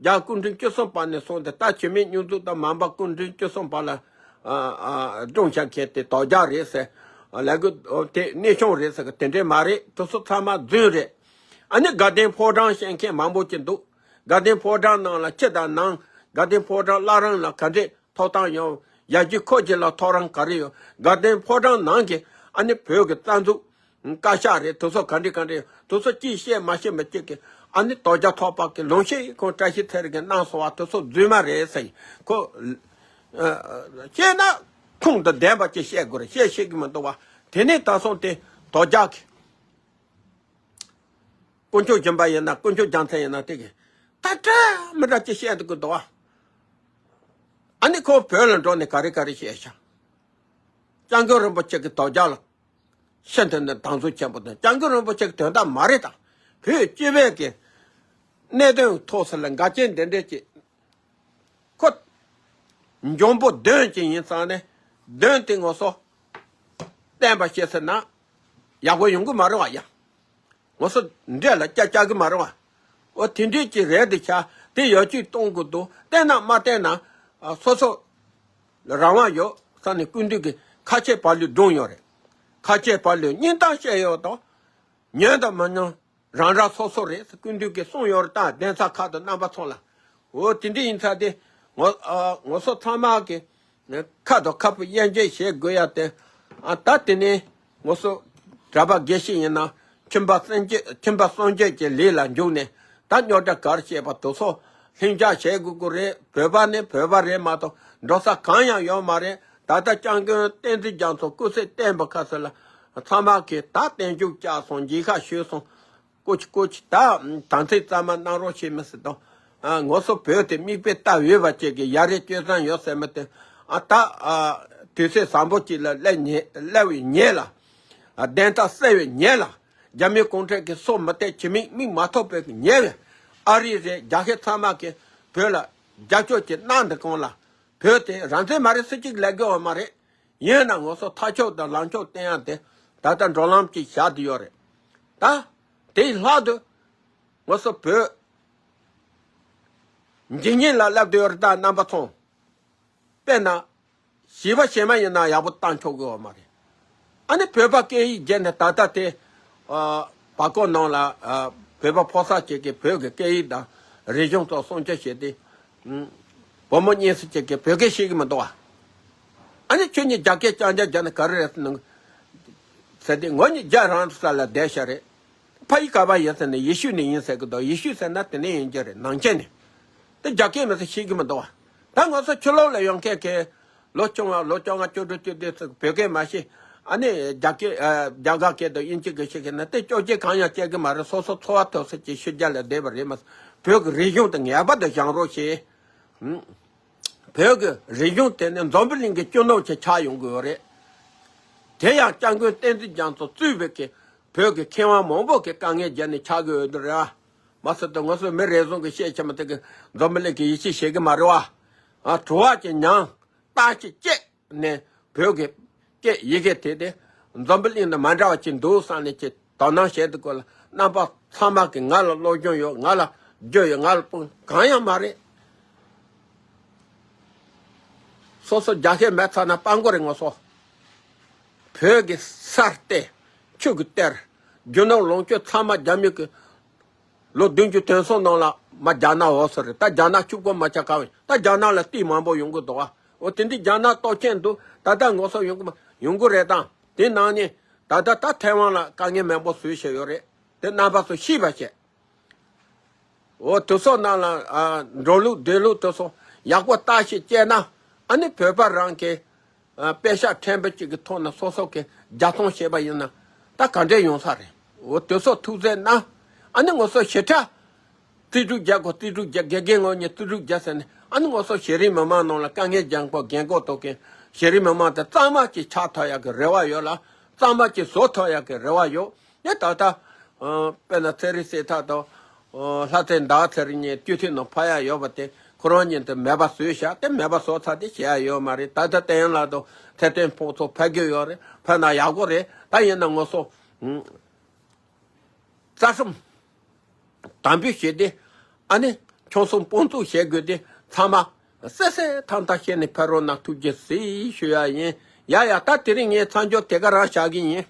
རྒྱལ་བ་སྐུ་ཕྲེང་བཅུ་གསུམ་པ་ནས་བཟུང་སྟེ་ད་བྱེད་མེད་སྙོན་འཛུགས་དང་མ་འབངས་སྐུ་ཕྲེང་བཅུ་གསུམ་པ་ལ་ཨ་ཨ་བཀྲོངས་བཞག་མཁན་དེ་དོལ་རྒྱལ་རེད་ཟེར། ལས་འགུལ་དེ་གནས་ཆུང་རེད་ཟེར་གི་དེ་འདྲས་མ་རེད། དེ་ཚོ་ཚང་མ་རྫུན་རེད། ཨ་ནི་དགའ་ལྡན་ཕོ་བྲང་བཤད་མཁན་མང་པོ་ཅིག་འདུག་དགའ་ལྡན་ཕོ་བྲང་ནང་ལ་ཕྱི་དང་ནང་དགའ་ལྡན་ཕོ་བྲང་བླ་བྲང་ལ་ག་འདྲས་ཐོབ་ཐང་ཡོད། ཡ་གྱི་ཁོ་གྱི་ལ་ཐོབ་རང་ག་རེ་ཡོད། དགའ་ལྡན་ཕོ་བྲང་ནང་གི་ཨ་ནི་བོད་ཀྱི་རྩ་འཛུགས་བཀའ་ཤག་རེད། དེ་ཚོ་ག་འདྲ་ག་འདྲ་ཡོད། དེ་ཚོ་ཅིག་བཤད་མ་ཤེས་མི་གཅིག་གི་ཨ་ནི་དོལ་རྒྱལ་ཚོགས་པ་གི་ལུང་ཤེས་ཁོང་བཀྲ་ཤིས་ཚེ་རིང་གི་གནང་སོང་བ་དེ་ཚོ་རྫུན་མ་རེད་ཟེར་ཁོ། བཤད་ན་ཁུངས་དང་ལྡན་པ་ཅིག་བཤད་དགོས་རེད། བཤད་ཤེས་ཀྱི་མི་འདུག་བ། དེ་ནས་ད་སོང་སྟེ་དོལ་རྒྱལ་གི་དཀོན་མཆོག་སྦྱིན་པ་ཡིན་ན་དཀོན་མཆོག་རྒྱལ་མཚན་ཡིན་ན་དེ་གི་ད་འདྲ་མི་འདྲ་ཅིག་བཤད་འདུག་གི་འདུག་ཨ། ཨ་ནི་ཁོ་བོད་ལ་འགྲོ་ནས་ག་རེ་ག་རེ་བཤད་ཤག་སྐྱབས་མགོན་རིན་པོ་ཆེ་གི་དོལ་རྒྱལ་ལ་ཤིན་ཏུ་ནས་དམ་བཟུང་ཆེན་པོ་དང་སྐྱབས་མགོན་རིན་པོ་ཆེ་གི་དོན་དག་མ་རེད་དང་། བོད་སྤྱི་པའི་གི་གནད་དོན་ཐོག་ས་ལ་འགལ་རྐྱེན་འདི་འདྲས་ཀྱི་ཁོ་འཇོན་པོ་འདོན་ཅིག་ཡིན་ཙང་ནས་འདོན་དེ་ངོ་སོ་བསྟན་པ་བཤད་ཟེར་ན་ཡག་པོ་ཡོང་གི་མ་རེད་བ་ཡ། ངོ་སོ་འདྲེ་ལ་སྐྱ་སྐྱ་གི་མ་རེད་བ། འོ་དེ་འདྲས་ཀྱི་རེད་དེ་ཆ་དེ་ཡག་ཅིག་གཏོང་དགོས་འདུག་བསྟན་ན་མ་བསྟན་ན་སོ་སོ་རང་དབང་ཡོད་ས་ནས་སྐུ་མདུན་གྱི་ཁ་ཆེ་བ་ལུས་སྒྲུང་ཡོད་རེད། ཁ་ཆེ་བ་ལུས་སྙིང་གཏམ་བཤད་ཡོད་དོ། ཉན་དང་མ་ཉན། རང་རང་སོ་སོ་རེད་ཟེར་སྐུ་མདུན་གྱིས་གསུངས་ཡོད་རེད། ད་གདན་ས་ཁག་ཏུ་རྣམ་པ་ཚོ་ལ། འོ་དེ་འདྲ་ཡིན་ཙང་དེ་ངོ་ཨ་ངོ་སོ་ཚང་མ་གི་ཁ་དང་ཁ་སྤུ་དབྱེ་འབྱེད་བྱེད་དགོས་ཡ་དེ་ཨ་ད་དེ་ནས་ངོ་སོ་གྲྭ་པ་དགེ་བཤེས་ཡིན་ན་ཁྱིམ་པ་སངས་རྒྱས་ཁྱིམ་པ་སངས་རྒྱས་ཀྱི་ལས་ལ་འཇུག་ནས་ད་རྙོག་དྲ་གར་བཤད་པ་དེ་ཚོ་ལྷིང་འཇགས་བྱེད་དགོས་ཀྱི་རེད། བོད་པ་ནི་བོད་པ་རེད་མ་གཏོགས་འགྲོ་ས་གང་ཡང་ཡོད་མ་རེད། ད་ལྟ་སྐྱབས་མགོན་བསྟན་འཛིན་རྒྱ་མཚོ་སྐུ་ཚེ་བརྟན་པ་ཁ་ས་ལ་ཚང་མ་གིས་ད་བརྟན་བཞུགས་བཅར་སོང་། མཇལ་ཁ་ཞུས་སོང་། ཀོ་ཅི་ཀོ་ཅི་ད་དམ་ཚིག་གཙང་མ་གནང་རོགས་བྱེད་མི་སྲིད་དོ། ཨ་ངོ་སོ་བོད་དེ་མིག་དཔེ་ལྟ་འོས་པ་ཅིག་གི་ཡ་རེ་སྤྱོད་བཟང་ཡོད་ཟེར་མི་དེ་ཨ་ད་ཨ་དུས་ཚོད་བཟང་པོ་ཅིག་ལ་སླེབས་ཉེ་སླེབས་པའི་ཉེ་ལ་ཨ་བདེན་མཐའ་གསལ་བའི་ཉེ་ལ་རྒྱ་མི་གུང་ཁྲན་གྱི་སོ་མི་གཏད་ཁྱི་མིག་མིག་མ་ཐོབ་པའི་ཉེ་བའི་ཨ་རི་རེད་རྒྱ་ཧེ་ཚང་མ་གི་བོད་ལ་རྒྱབ་སྐྱོར་ཅིག་གནང་འདི་གང་ལ་བོད་དེ་རང་བཙན་མ་རེད། སུ་གཅིག་ལས་དགོས་བ་མ་རེད། ཡིན་ན་ང་ཚོ་ཐར་ཕྱོགས་དང་ལངས་ཕྱོགས་བསྟན་ཡག་དེ་ད་ལྟ་འགྲོ་ལམ་གཅིག་བཞག་བསྡད་ཡོད་རེད། ད་དེའི་ལྷག་ཏུ་ང་ཚོ་བོད་འཇིག་ཉེན་ལ་སླེབས་བསྡད་ཡོད་རེད། ད་རྣམ་པ་ཚོ་དཔེར་ན་བྱིས་པ་གཞན་མ་ཡིན་ན་ཡག་པོ་བཏང་ཆོག་གི་ཡོད་མ་རེད། ཨ་ནི་བོད་པ་སྐད་ཡིག་བརྗེད་ནས་ད་ལྟ་དེ་ཨ་ བར་སྐོར་ནང་ལ་ཨ་བོད་པ་ཕོ་གསར་ཅིག་གིས་བོད་ཀྱི་སྐད་ཡིག་དང་རིག་གཞུང་ཐོག་སྲུང་སྐྱོབ་བྱས་ཏེ། ཨུམ། བུ་མོ་གཉིས་སུ་ཅིག་གིས་བོད་སྐད་ཤེས་ཀྱི་མི་འདུག་བ། ཨ་ནི་ཁྱོད་གཉིས་རྒྱ་སྐད་རྐྱང་རྐྱང་རྒྱག་ན་ག་རེ་རེད་ཟེར་ན། ཟེར་ཏེ་ང་གཉིས་རྒྱ་རང་ས་ལ་བསྡད་ཤག་རེད། ཕ་ཡུལ་ག་པར་ཡིན་ཟེར་ན་ཡེ་ཤུ་ནས་ཡིན་ཟེར་གི་འདུག་ཡེ་ཤུ་ཟེར་ན་དེ་ནས་ཡིན་རྒྱུ་རེད། ནང་ཆེན་ནས། དེ་རྒྱ་སྐད་མི་ཚོ་ཤེས་ཀྱི་མི་འདུག་བ། ད་ང་ཚོ་ཕྱི་ལོགས་ལ་ཡོང་མཁན་གྱི་ལོ་བཅོ་ལྔ་ལོ་བཅོ་ལྔ་བཅུ་དྲུག་བཅུ་བདུན་ཚོ་བོད་སྐད་མ་ཤེས། ཨ་ནི་རྒྱ་སྐད་ཨ་རྒྱ་གར་སྐད་དང་དབྱིན་ཇི་སྐད་ཤེས་མཁན་ན་དེ་སྐྱོ་སྐྱེ་གང་ཡང་སྐྱེ་གི་མ་རེད། སོ་སོ་འཚོ་བ་ཐོབ་ས་ཀྱི་ཕྱི་རྒྱལ་ལ་བསྡད་པ་རེད་མ་གཏོགས་བོད་ཀྱི་རིག་གཞུང་དེ་ངེས་པར་དུ་སྦྱང་རོགས་བྱེད། ཧུམ། བོད་ཀྱི་རིག་གཞུང་དེ་ནི་འཛམ་བུ་གླིང་གི་སྤྱི་ནོར་ཅིག་ཆགས་ཡོང་གི་ཡོད་རེད། དེ་ཡང་སྐྱབས་མགོན་བསྟན་འཛིན་རྒྱ་མཚོ་གཙོས་པའི་གི་བོད་ཀྱི་མཁས་དབང་མང་པོ་གི་དཀའ་ངལ་བརྒྱབ་ནས་ཆགས་ཀྱི་ཡོད་འདི་རེད་བ། མ་ཟད་དུ་ང་ཚོ་མི་རེ་ཟུང་གི་བཤད་ཆེ་མ་དེ་གི་འཛམ་བུ་གླིང་གི་ཡིད་ཆེས་བྱེད་ཀྱི་མ་རེད་བ། ཨ་བྲོ་བ་ཅིག་མྱངས། རྟགས་ཅིག་བཅད་ནས་བོད་ཀྱི་སྐད་ཡི་གེ་དེ་དེ་འཛམ་བུ་གླིང་དང་མ་འདྲ་བ་ཅིག་འདུག་བསམ་ནས་ཅིག་དོ་སྣང་བྱས་འདུག་གོ་ལ། རྣམ་པ་ཚང་མ་གིས་ང་ལ་སློབ་སྦྱོང་ཡོད། ང་ལ་རྒྱུ་ཡོད། ང་ལ་དཔུང་གང་ཡང་མ་རེད། སོ་སོ་རྒྱ་སྐད་མེད་ཚར་ན་སྤྲང་པོ་རེད་ང་ཚོ། བོད་ཀྱི་ས་གཏེར་ཆུ་གི་གཏེར་རྒྱུ་ནོར་ལོངས་སྤྱོད་ཚང་མ་རྒྱ་མི་གི་ལོ་བདུན་ཅུ་དོན་གསུམ་ནང་ལ་མ་རྒྱ་ནག་འོག་སོ་རེད། ད་རྒྱ་ནག་ཕྱུག་པོ་མ་ཆགས་ག་བས། ད་རྒྱ་ནག་ལ་རྟིང་མང་པོ་ཡོང་གི་འདུག་ཨ། འོ་དེ་འདི་རྒྱ་ནག་སྟོབས་ཆེན་འདུག་ད་ལྟ་ངོ་སོ་ཡོང་གི་མ་ཡོང་གི་རེད་དང་། དེ་ནང་ནས་ད་ལྟ་ད་ཐའེ་ཝན་ལ་དཀའ་ངལ་མང་པོ་བཟོས་བཞག་ཡོད་རེད། དེ་རྣམ་པ་ཚོ་ཤེས་པ་བྱས། འོ་དེ་ཚོ་ནང་ལ་ཨ་འགྲོ་ལུགས་སྡོད་ལུགས་དེ་ཚོ་ཡག་པོ་བརྟག་ཞིབ་བྱས་ན། ཨ་ནི་བོད་པ་རང་གི་ཨ་དཔེ་ཤག་ཕྲན་བུ་གཅིག་གི་ཐོག་ནས་སོ་སོ་གི་རྒྱབ་རྟེན་བྱས་པ་ཡིན་ན་ད་ག་འདྲས་ཡོང་ས་རེད། འོ་དེ་ཚོ་ཐུགས་བརྩེ་གནང་། ཨ་ནི་ང་ཚོ་ཞེ་དྲག་རྩིས་སྤྲོད་རྒྱག་དགོས། རྩིས་སྤྲོད་རྒྱག་དགེ་རྒན་ངོ་ཉིད་རྩིས་སྤྲོད་རྒྱག་ཟེར་ནས། ཨ་ནི་ང་ཚོ་ཤེས་རིག་མི་མང་ནང་ལ་དཀའ་ངལ་རྒྱག་གོ་རྒན་གོག་ཐོག་གི་ཤེས་རིག་མི་མང་དེ་གཙང་མ་ཅིག་ཆགས་ཐུབ་ཡག་གི་རེ་བ་ཡོད་ལ། གཙང་མ་ཅིག་བཟོ་ཐུབ་ཡག་གི་རེ་བ་ཡོད། ནས་ད་ལྟ་ཨ་དཔེར་ན་ཚེ་རིང་སྲས་ཐར་དང་། ཨ་ལྷ་རྩེ་ཟླ་བ་ཚེ་རིང་གཉིས་སྐྱོད་ཐེངས་ནང་ཕ་ཡག་ཡོད་པ་དེ་ཁོ་རང་གཉིས་དེ་མེད་པ་བཟོས་བཞག་དེ་མེད་པ་བཟོ་ཚར་དེ་བྱེད་ཡག་ཡོད་མ་རེད། ད་ལྟ་བསྟན་ལགས་དང་ཚེ་བརྟན་ཕུན་ཚོགས་ཕེབས་རྒྱུ་ཡོད་རེད། ཕེབས་ན་ཡག་པོ་རེད། ད་ཡིན་ན་ང་ཚོ་ཨ་རྩ་ཁྲིམས་དམ་འབུལ་བྱས་ཏེ། ཨ་ནི་ཁྱིམ་ཚང་སྤོ་འཛུགས་བྱེད་དགོས་ཏེ། ཚང་མ་གསལ་གསལ་ཐང་ཐང་བཤད་ནས་ཕེབས་རོགས་གནང་། ཐུགས་རྗེ་གཟིགས་ཞུ་ཡག་ཡིན། ཡ་ཡ། ད་དེ་རིང་ངའི་མཚམས་སྦྱོར་དེ་ག་རང་བཞག་གི་ཡིན།